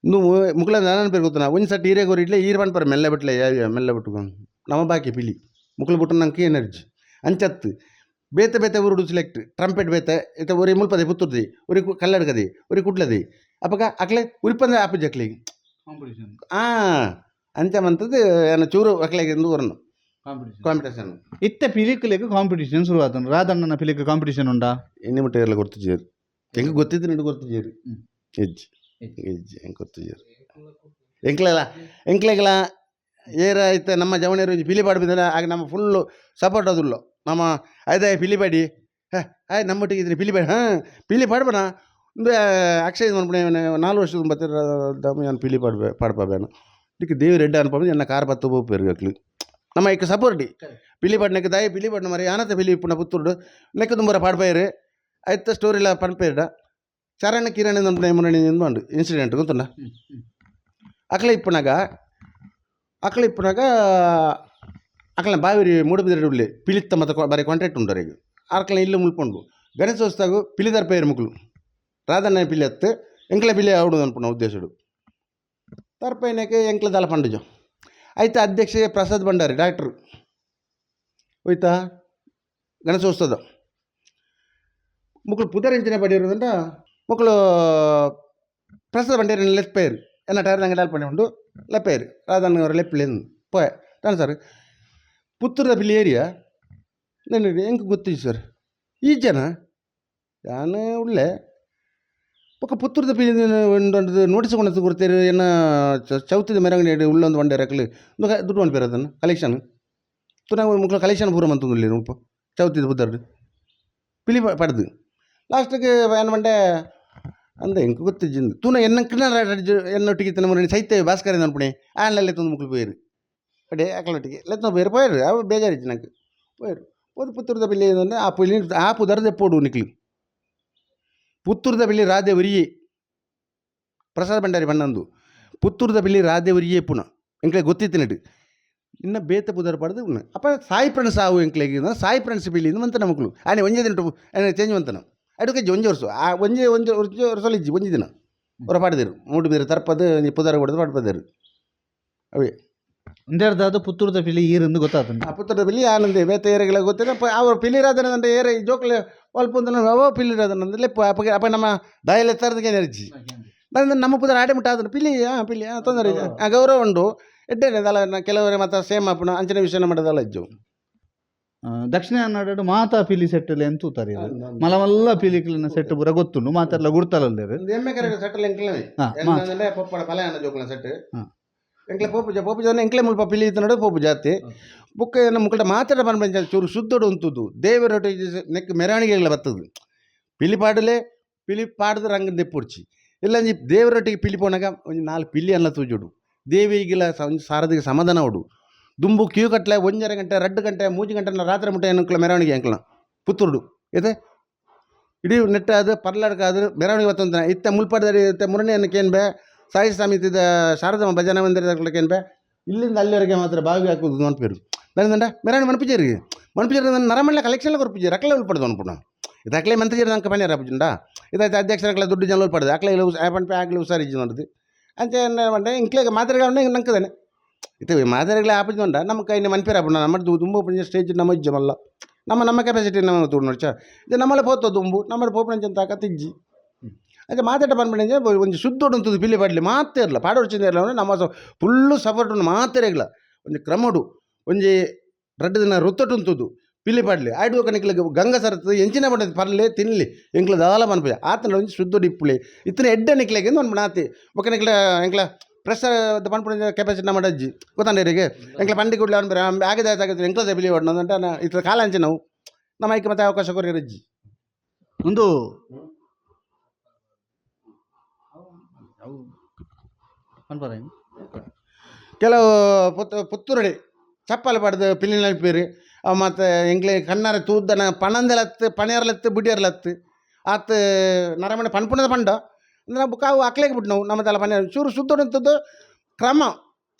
ಇಂದು ಮುಕ್ಲ ನಾನನ್ ಪೇರು ಗೊತ್ತುನ ಒಂಜಿ ಸಟ್ ಈರೇ ಕೊರಿ ಇಡ್ಲೆ ಈರ್ ಪನ್ಪರ ಮೆಲ್ಲ ಬಿಟ್ಲೆ ಯಾ ಮೆಲ್ಲ ಬಿಟ್ಟು ನಮ್ಮ ಬಾಕಿ ಪಿಲಿ ಮುಕ್ಲು ಬಿಟ್ಟು ನಂಗೆ ಎನರ್ಜಿ ಅಂಚತ್ತು ಬೇತೆ ಬೇತೆ ಊರುಡು ಸೆಲೆಕ್ಟ್ ಟ್ರಂಪೆಟ್ ಬೇತೆ ಇತ್ತ ಒರಿ ಮುಲ್ಪದೆ ಪುತ್ತೂರ್ದಿ ಒರಿ ಕಲ್ಲಡ್ಕದಿ ಒರಿ ಕುಡ್ಲದಿ ಅಪಗ ಅಕ್ಲೆ ಉರಿಪಂದೆ ಆಪುಜಿ ಅಕ್ಲೆಗ್ ಕಾಂಪಿಟಿಷನ್. ಆ ಅಂಚ ಮಂತದ್ದು ಏನ ಚೂರು ಅಕ್ಲೆಗ್ ಇಂದು ಒರನು ಕಾಂಪಿಟೇಷನ್. ಇತ್ತೆ ಪಿಲಿಕುಲೆಗ್ ಕಾಂಪಿಟಿಷನ್ ಶುರು ಆತಂಡು ರಾಧಣ್ಣನ ಪಿಲಿಕ್ ಕಾಂಪಿಟಿಷನ್ ಉಂಡಾ? ಎಣ್ಣೆ ಮುಟ್ಟ ಎಲ್ಲ ಗೊತ್ತಿಜೇರು ಹೆಂಗೆ ಗೊತ್ತಿದ್ದು ನಿಂಗೆ ಗೊತ್ತಿಜೇರು ಹೆಜ್ಜೆ ಹೆಜ್ಜೆ ಹೆಂಗೆ ಗೊತ್ತಿಜೇರು ಎಂಕ್ಲೆಲ್ಲ ಎಂಕ್ಲೆಗ್ಲ ಏರ ಐತೆ ನಮ್ಮ ಜವಣಿಯರು ಪಿಲಿ ಪಾಡ್ಬಿದ್ರೆ ಆಗ ನಮ್ಮ ಫುಲ್ಲು ಸಪೋರ್ಟ್ ಅದುಲ್ಲೋ ನಮ್ಮ ಐದ ಪಿಲಿ ಪಾಡಿ ಹೇ ಆಯ್ ನಮ್ಮೊಟ್ಟಿಗೆ ಇದ್ರೆ ಪಿಲಿ ಪಾಡಿ ಹಾಂ ಪಿಲಿ ಪಾಡ್ಬಣ ಒಂದು ಅಕ್ಷಯ್ ಮನ್ಪುಣೆ 4 ವರ್ಷದ ಬತ್ತಿರ ನಾನು ಪಿಲಿ ಪಾಡ್ಬೆ ಪಾಡ್ಪಬೇನು ಇದಕ್ಕೆ ದೇವ್ರ ಎಡ್ಡ ಅನ್ಪಂದು ಎನ್ನ ಕಾರ್ ಪತ್ತು ಪೋಪೇರು ಅಕ್ಲು ನಮ್ಮ ಇಕ್ಕ ಸಪೋರ್ಟಿ ಪಿಲಿ ಪಾಡ್ನಕ್ಕೆ ದಾಯಿ ಪಿಲಿ ಪಾಡ್ನ ಮರಿ ಆನತ ಪಿಲಿ ಇಪ್ಪುನ ಪುತ್ತುರ್ಡು ನೆಕ್ಕ ತುಂಬರ ಪಾಡ್ಪೇರು ಐತ ಸ್ಟೋರಿಲ ಪನ್ಪೇರ್ಡ ಚರಣ ಕಿರಣ ಅನ್ಪುಣೆ ಮುರಣಿ ಉಂಡು ಇನ್ಸಿಡೆಂಟ್ ಗೊತ್ತುಂಡ ಅಕ್ಲೆ ಇಪ್ಪುನಾಗ ಅಕ್ಲೆ ಇಪ್ಪುನಾಗ ಅಕ್ಲೆನ ಬಾವಿರಿ ಮೂಡುಬಿದಿರೆ ಉಳ್ಳಿ ಪಿಲಿತ್ತ ಮತ್ತು ಬಾರಿ ಕಾಂಟ್ರಾಕ್ಟ್ ಉಂಡು ಅವರಿಗೆ ಅಕ್ಲೆನ ಇಲ್ಲು ಮುಲ್ಪುಂಡು ಗಣೇಶೋತ್ಸವ ಪಿಲಿದಾರ್ ಪೇರು ಮುಕ್ಲು ರಾಧಣ್ಣ ಪಿಲಿ ಅತ್ತು ಎಂಕ್ಲೆ ಪಿಲಿ ಆವಡು ಅನ್ಪುನ ಉದ್ದೇಶಡು ತರ್ಪೈನಕ್ಕೆ ಎಂಕ್ಲೆ ದಾಲ ಪಂಡುಜು ಐತ ಅಧ್ಯಕ್ಷ ಪ್ರಸಾದ್ ಭಂಡಾರಿ ಡಾಕ್ಟ್ರು ಹೋಯ್ತಾ ಗಣೇಶೋತ್ಸವದ ಮುಕ್ಳು ಪುದರ್ ಇಂಚಿನ ಪಡಿರೋದಂಟ ಮಕ್ಕಳು ಪ್ರಸಾದ್ ಭಂಡಾರಿ ಲೆಪ್ಪೇರು ಎನ್ನ ಟೈರ್ ನಂಗೆ ಡಾಲ್ ಪಂಡಿ ಉಂಡು ಲೆಪ್ಪೇರು ರಾಧಣ್ಣ ಅವರ ಲೆಪ್ಪಲೇನು ಪೋಯ್ ತಾನು ಸರ್ ಪುತ್ತೂರದ ಪಿಲಿ ಏರಿಯಾ ನಾನು ಎಂಕ್ ಗೊತ್ತಿಜ್ಜಿ ಸರ್ ಈ ಜನ ಯಾನ್ ಉಳ್ಳೆ ಬೊಕ್ಕ ಪುತ್ತೂರ್ದ ಪಿಲಿ ನೋಟಿಸ್ ಕೊನತ್ ಕೊರ್ತೆರ್ ಎನ್ನ ಚೌತಿದ ಮೆರವಣಿಗೆ ಉಲ್ಲೊಂದು ಬಂಡೇರ್ ಅಕ್ಲು ದುಡ್ಡು ಮನ್ಪೆರ್ ಅದನ್ನು ಕಲೆಕ್ಷನ್ ತೂನಗ ಮುಕ್ಲ ಕಲೆಕ್ಷನ್ ಪೂರ ಮಂತೊಂದುಲ್ಲೆರ್ ಮುಲ್ಪ ಚೌತಿದ ಪುದರ್ಡ್ ಪಿಲಿ ಪಡ್ದು ಲಾಸ್ಟಿಗೆ ಏನು ಪಂಡೆ ಅಂದ ಎಂಕ್ ಗೊತ್ತಿಜ್ಜಿಂದು ತೂನ ಎನ್ನಕ್ಕಿನ ಎನ್ನೊಟ್ಟಿಗೆ ಇತ್ತಿನ ಮುರಣಿ ಸೈತೆ ಭಾಸ್ಕರ ಅನ್ಪುಣೆ ಆನ್ಲೈನ್ ಲೆತ್ತೊಂದು ಮುಕ್ಲು ಪೋಯೆರ್ ಅಡೆ ಅಕ್ಲೊಟ್ಟಿಗೆ ಲೆತ್ತೊಂದು ಪೋಯೆರ್ ಪೋಯೆರ್ ಅವು ಬೇಜಾರಿಜ್ಜಿ ನಂಗೆ ಪೋಯೆರ್ ಪೋದು ಪುತ್ತೂರ್ದ ಪಿಲಿ ಅಂದ್ರೆ ಆ ಪಿಲಿ ಆ ಪುದರ್ ದೆಪ್ಪೊಡು ನಿಕ್ಲು ಪುತ್ತೂರ್ದ ಪಿಲಿ ರಾಧೆ ಒರಿಯೆ ಪ್ರಸಾದ ಭಂಡಾರಿ ಪನ್ನೊಂದು ಪುತ್ತೂರ್ದ ಪಿಲಿ ರಾಧೆ ಒರಿಯೆ ಪುನ ಎಂಕ್ಲೆ ಗೊತ್ತಿತ್ತಿನಡು ಇನ್ನು ಬೇತೆ ಪುದರ್ ಪಡೆದು ಉನ್ನ ಅಪ್ಪ ಸಾಯಿ ಫ್ರೆಂಡ್ಸ್ ಆವು ಎಂಕ್ಲೆಗ್ ಸಾಯಿ ಫ್ರೆಂಡ್ಸ್ ಪಿಲಿ ಮಂತನ ಮಕ್ಕಳು ಆನೆ ಒಂಜೇ ದಿನ ಚೇಂಜ್ ಮಂತನ ಅಡುಗೆ ಒಂಜಿ ವರ್ಷ ಆ ಒಂಜಿ ಒಂಜಿ ವರ್ಷ ವರ್ಷ ಇಜ್ಜಿ ಒಂಜಿ ದಿನ ಹೊರ ಪಾಡ್ದಿರು ಮೂಡು ಬೀರು ತರ್ಪದು ಒಂಜಿ ಪುದರ್ ಕೊಡದು ಪಾಡ್ಪದೇರು ಅವೇ. ಒಂದೆರಡು ಪುತ್ತೂರ್ದ ಪಿಲಿ ಈರಿಂದು ಗೊತ್ತಾತಂದು. ಆ ಪುತ್ತೂರ್ದ ಪಿಲಿ ಆನಂದೆ ಬೇತೆ ಏರೆಗಳ ಗೊತ್ತಿಲ್ಲ ಅವರು ಪಿಲಿರಾಧನ ಅಂದ್ರೆ ಏರೆ ಜೋಕ್ಲೆ ಅಲ್ಪ ಅವೋ ಪಿಲಿರಾಧನ ಅಂದ್ರೆ ಲೆಪ್ಪ ಅಪ್ಪ ಅಪ್ಪ ನಮ್ಮ ದಾಯಲೆ ತರದಕ್ಕೆ ಎನರ್ಜಿ ನನ್ನ ನಮ್ಮ ಪುದರ್ ಆಡೆ ಮುಟ್ಟ ಆದ್ರೆ ಪಿಲಿ ಹಾಂ ಪಿಲಿ ಹಾಂ ತೊಂದರೆ ಇಲ್ಲ. ಆ ಗೌರವ ಉಂಡು ಎಡ್ಡೆ ದಲ ಕೆಲವರು ಮತ್ತೆ ಸೇಮ್ ಅಪ್ಪನ ಅಂಚನೆ ವಿಷಯ ಮಾಡೋದಲ್ಲ ಇಜ್ಜು. ದಕ್ಷಿಣ ಕನ್ನಡ ಮಾತಾ ಪಿಲಿ ಸೆಟ್ಟಲ್ಲಿ ಅಂತ ತೂತಾರೆ ಮಲ್ಲ ಮಲ್ಲ ಪಿಲಿಕ್ಲಿನ ಸೆಟ್ ಪೂರ ಗೊತ್ತುಂಡು ಮಾತೆಲ್ಲ ಗುರ್ತಲಲ್ಲೇರು. ಎಮ್ಮೆ ಕರೆ ಸೆಟ್ಟಲ್ ಎಂಕ್ಲನೆ. ಹಾ. ಪೊಪ್ಪಡ ಫಲಯಾನ ಜೋಕ್ಲ ಸೆಟ್. ಹಾ. ಎಂಕ್ಲೆ ಪೋಪು ಜ ಪೋಪು ಜನ ಎಂಕ್ಲೆ ಮುಲ್ಪ ಪಿಲಿ ಇತ್ತನಡು ಪೋಪು ಜಾತಿ ಬುಕ್ಕ ಏನು ಮುಕ್ಕಳ ಮಾತಾಡ ಪನ್ಪಂಚ ಚೂರು ಶುದ್ಧಡು ಉಂತುದು ದೇವರೊಟ್ಟು ನೆಕ್ ಮೆರವಣಿಗೆಗಳ ಬರ್ತದೆ ಪಿಲಿ ಪಾಡಲೆ ಪಿಲಿ ಪಾಡದ ರಂಗ ದೆಪ್ಪುಡ್ಚಿ ಇಲ್ಲ ಒಂಜಿ ದೇವರೊಟ್ಟಿಗೆ ಪಿಲಿ ಪೋನಾಗ ಒಂಜಿ ನಾಲ್ಕು ಪಿಲಿ ಅಲ್ಲ ತೂಜುಡು ದೇವಿಗಿಲ ಒಂಜಿ ಸಾರದಿಗೆ ಸಮಾಧಾನ ಉಡು ದುಂಬು ಕ್ಯೂ ಕಟ್ಲೆ ಒಂಜರೆ ಗಂಟೆ 2 ಗಂಟೆ 3 ಗಂಟೆ ರಾತ್ರಿ ಮುಟ್ಟ ಏನಕ್ಲ ಮೆರವಣಿಗೆ ಅಂಕಲ ಪುತ್ತೂರುಡು ಇದೆ ಇಡೀ ನೆಟ್ಟ ಅದು ಪರ್ಲಾಡ್ಕ ಅದು ಮೆರವಣಿಗೆ ಬತ್ತಂತ ಇತ್ತ ಮುಲ್ಪಾಡ್ದರಿ ಇತ್ತ ಮುರಣಿಯನ್ನು ಕೇನ್ಬೆ ಸಾಯಿ ಸಮಿತಿದ ಶಾರದಮ್ಮ ಭಜನಾ ಮಂದಿರದ ಕೇನ್ಬೆ ಇಲ್ಲಿಂದ ಅಲ್ಲಿವರೆಗೆ ಮಾತ್ರ ಬಾವಿ ಹಾಕುದು ಅನ್ಪೇರು ನನಂದ ಮೆರವಣಿಗೆ ಮನ್ಪಿಜೇರಿ ಮನ್ಪಿಜೇರಿ ನನ್ನ ನರಮಣ್ಣ ಕಲೆಕ್ಷನ್ ಕೊರ್ಪಿಜೇರಿ ಅಕ್ಲೆ ಉಲ್ಪಡ್ದು ಅನ್ಪುಣ ಇದು ಅಕ್ಲೆ ಮಂತ್ರಿಜೇರಿ ನಂಗೆ ಪನ್ಯಾರ ಪುಜುಂಡ ಇದಾಯ್ತು ಅಧ್ಯಕ್ಷರ ದುಡ್ಡು ಜನ ಉಲ್ಪಡ್ದು ಅಕ್ಲೆ ಪನ್ಪೆ ಆಗಲಿ ಹುಷಾರಿಜ್ಜಿ ನೋಡುದು ಅಂತ ಪಂಡೆ ಇಂಕ್ಲೇಗ ಮಾತ್ರೆಗಳನ್ನ ನಂಕದೇನೆ ಇದು ಮಾದರಿಗಳೇ ಆಪುಜುಂಡ ನಮ್ಮ ಕೈನ ಮನ್ಪೇರ ಆಪುಂಡ ನಮ್ಮ ದುಂಬು ಸ್ಟೇಜ್ ನಮ್ಮ ಇಜ್ಜಮಲ್ಲ ನಮ್ಮ ನಮ್ಮ ಕೆಪಾಸಿಟಿ ನಮ್ಮ ತೂಡು ನೋಡ್ಚ ಇದು ನಮ್ಮಲ್ಲ ಪೋತ ದುಂಬು ನಮ್ಮ ಪೋಪಣಂಚ ತಾಕತ್ ಇಜ್ಜಿ ಅಂಚ ಮಾತಾಟ ಪನ್ಪಣಂಚ ಒಂಜಿ ಶುದ್ಧೋಡು ಉಂತುದು ಪಿಲಿ ಪಾಡ್ಲಿ ಮಾತೆ ಇರಲ್ಲ ಪಾಡೊಡ್ಚಿಂದ ಇರಲ್ಲ ನಮ್ಮ ಫುಲ್ಲು ಸಪೋರ್ಟ್ ಉಂಡು ಮಾತೆರೆಗ್ಲ ಒಂಜಿ ಕ್ರಮಡು ಒಂಜಿ ರಡ್ಡು ದಿನ ರುತ್ತೊಟ್ಟು ಉಂತುದು ಪಿಲಿ ಪಾಡ್ಲಿ ಆಯ್ಡು ಕಣಿಕ್ಲ ಗಂಗ ಸರತ್ತು ಎಂಚಿನ ಪಂಡ ಪರ್ಲೆ ತಿನ್ಲಿ ಎಂಕ್ಲ ದಾಲ ಪನ್ಪುಜ ಆತನ ಒಂಜಿ ಶುದ್ಧೋಡು ಇಪ್ಪುಳಿ ಇತ್ತನ ಎಡ್ಡೆ ನಿಕ್ಲೆಗೆ ಒಂದು ನಾತಿ ಬೊಕ್ಕ ನಿಕ್ಲ ಎಂಕ್ಲ ಪ್ರೆಷರ್ ಪನ್ಪುಣ ಕೆಪಾಸಿಟಿ ನಮ್ಮ ಅಜ್ಜಿ ಗೊತ್ತಾಂಡೇರಿಗೆ ಎಂಕ್ಲ ಪಂಡಿ ಕೂಡಲೇ ಅವ್ನು ಬೇರೆ ಆಗದೆ ಆಗುತ್ತೆ ಎಂಕ್ಲ ಬಿಲಿ ಹೊಡ್ನ ಅಂತ ಇತ್ತ ಕಾಲ ಅಂಚೆ ನಾವು ನಮ್ಮ ಐಕೆ ಮತ್ತೆ ಅವಕಾಶ ಕೊರಿಯರ್ ಅಜ್ಜಿ. ಒಂದು ಕೆಲವು ಪುತ್ತೂರಡಿ ಚಪ್ಪಲ್ ಪಡ್ದು ಪಿಲಿನ ಪೇರು ಅವು ಮತ್ತು ಎಂಕ್ಲೆ ಕಣ್ಣಾರ ತೂದನ ಪಣಂದಲತ್ತು ಪಣೇರ್ಲತ್ತು ಬುಡಿಯರ್ಲತ್ತು ಆತ್ ನರಮಣೆ ಪನ್ಪುಣದ ಪಂಡ ಅಂದ್ರೆ ಬುಕ್ಕ ಅವು ಅಕ್ಲೆಗೆ ಬಿಟ್ಟು ನಾವು ನಮ್ಮ ತಲೆ ಪಣೆ ಚೂರು ಶುದ್ಧ ಕ್ರಮ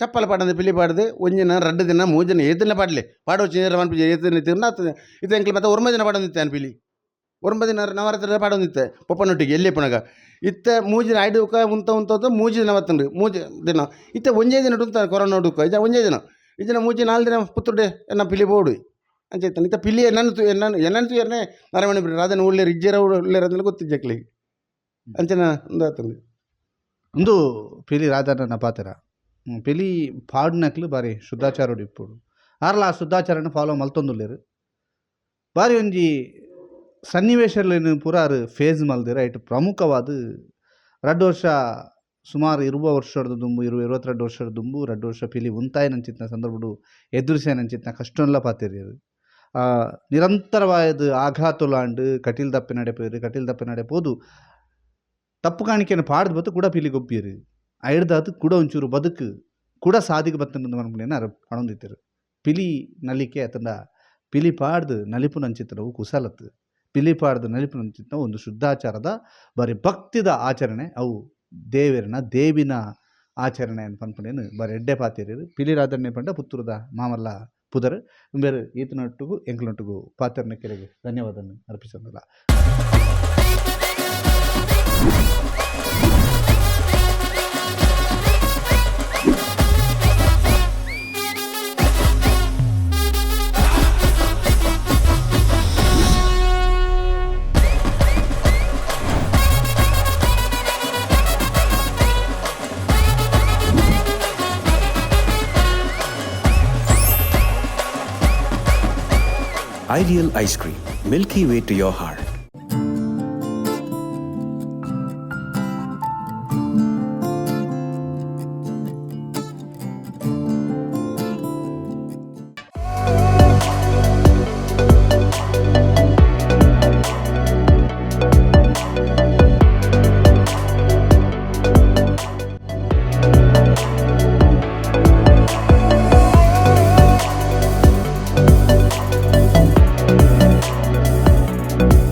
ಚಪ್ಪಲ್ ಪಾಡಂದು ಪಿಲಿ ಪಾಡ್ದು ಒಂಜಿನ 2 ದಿನ 3 ದಿನ ಏತಿನ ಪಾಡ್ಲಿ ಪಾಡೋ ಚೀರ ಮನ್ಪುಜ ಏತಿನ ತಿರ್ನ ಇದು ಎಂಕ್ಲೆ ಮತ್ತೆ ಒರ್ಮ ದಿನ ಪಾಡೊಂದಿತ್ತೆ ಪಿಲಿ ಒರ್ಮ ದಿನ ನವರಾತ್ರಿ ಪಾಡೊಂದಿತ್ತೆ ಪೊಪ್ಪನೊಟ್ಟಿಗೆ ಎಲ್ಲಿ ಪುನಗ ಇತ್ತ 3 ದಿನ ಐಡುಕ ಉಂತ ಉಂತ 3 ದಿನ ಬತ್ತಂಡು 3 ದಿನ ಇತ್ತ ಒಂಜೇ ದಿನ ಉಂತ ಕೊರೋನಾ ಹುಡುಕ ಇಜ ಒಂಜೇ ದಿನ ಇಜನ 3 4 ದಿನ ಪುತ್ತುಡೆ ಎನ್ನ ಪಿಲಿ ಬೋಡು ಅಂಚೈತಾನೆ ಇತ್ತ ಪಿಲಿ ಎನ್ನನ್ನು ತು ಎನ್ನನ್ನು ಎನ್ನನ್ನು ತುಯರ್ನೆ ನರಮಣಿ ಬಿಡ್ರಿ ಅದನ್ನು ಉಳ್ಳೇರು ಇಜ್ಜೇರ ಉಳ್ಳೇರು ಅಂದ್ರೆ ಗೊತ್ತಿಜ್ಜಕ್ಲಿ ಅಂಚನ ಒಂದು ಒಂದು ಪಿಲಿ ರಾಜನ ಪಾತ್ರ ಪಿಲಿ ಪಾಡ್ನಕ್ಲು ಬಾರಿ ಶುದ್ಧಾಚಾರೋಡು ಇಪ್ಪುಡು ಆರ್ಲ ಆ ಶುದ್ಧಾಚಾರನ ಫಾಲೋ ಮಲ್ತೊಂದುಲ್ಲೇರು ಬಾರಿ ಒಂಜಿ ಸನ್ನಿವೇಶಲೇನು ಪೂರ ಆರು ಫೇಸ್ ಮಲ್ದಿರ ಐಟ್ ಪ್ರಮುಖವಾದ 2 ವರ್ಷ ಸುಮಾರು 20 ವರ್ಷದ ದುಂಬು 22 ವರ್ಷದ ದುಂಬು 2 ವರ್ಷ ಪಿಲಿ ಉಂತಾಯಿನಂಚಿತ್ತಿನ ಸಂದರ್ಭಡು ಎದುರಿಸೇನಂಚಿತ್ತಿನ ಕಷ್ಟನ್ಲ ಪಾತಿರಿಯರು ನಿರಂತರವಾದ ಆಘಾತುಲಾಂಡ್ ಕಟೀಲ್ ದಪ್ಪೆ ನಡೆಪೇರು ಕಟೀಲ್ ದಪ್ಪೆ ನಡೆಪೋದು ತಪ್ಪು ಕಾಣಿಕೆಯನ್ನು ಪಾಡ್ದು ಬತ್ತು ಕೂಡ ಪಿಲಿ ಗೊಬ್ಬಿರು ಐಡ್ದಾತು ಕೂಡ ಒಂಚೂರು ಬದುಕು ಕೂಡ ಸಾದಿಗೆ ಬತ್ತಂದು ಮನಪುನೇನ ಅರ ಪಣೊಂದಿತ್ತರು ಪಿಲಿ ನಲಿಕೆ ಅತಂಡ ಪಿಲಿ ಪಾಡ್ದು ನಲಿಪುನಂಚಿತ್ತನವು ಕುಸಲತ್ತು ಪಿಲಿ ಪಾಡ್ದು ನಲಿಪುನಂಚಿತ್ತನ ಒಂದು ಶುದ್ಧಾಚಾರದ ಬಾರಿ ಭಕ್ತಿದ ಆಚರಣೆ ಅವು ದೇವರನ ದೇವಿನ ಆಚರಣೆ ಅಂತ ಪನ್ಪುನೇನು ಬಾರಿ ಎಡ್ಡೆ ಪಾತಿರಿರು ಪಿಲಿರಾಧನೆ ಪಂಡ ಪುತ್ತೂರದ ಮಾಮಲ್ಲ ಪುದರ್ ಬೇರೆ ಈತನೊಟ್ಟಿಗೂ ಎಂಕ್ಲೊಟ್ಟಿಗೂ ಪಾತ್ರನ ಕೆರೆಗೆ ಧನ್ಯವಾದ ಅರ್ಪಿಸೋದಿಲ್ಲ. Ideal Ice Cream, Milky Way to your heart. ಧನ್ಯವಾದ.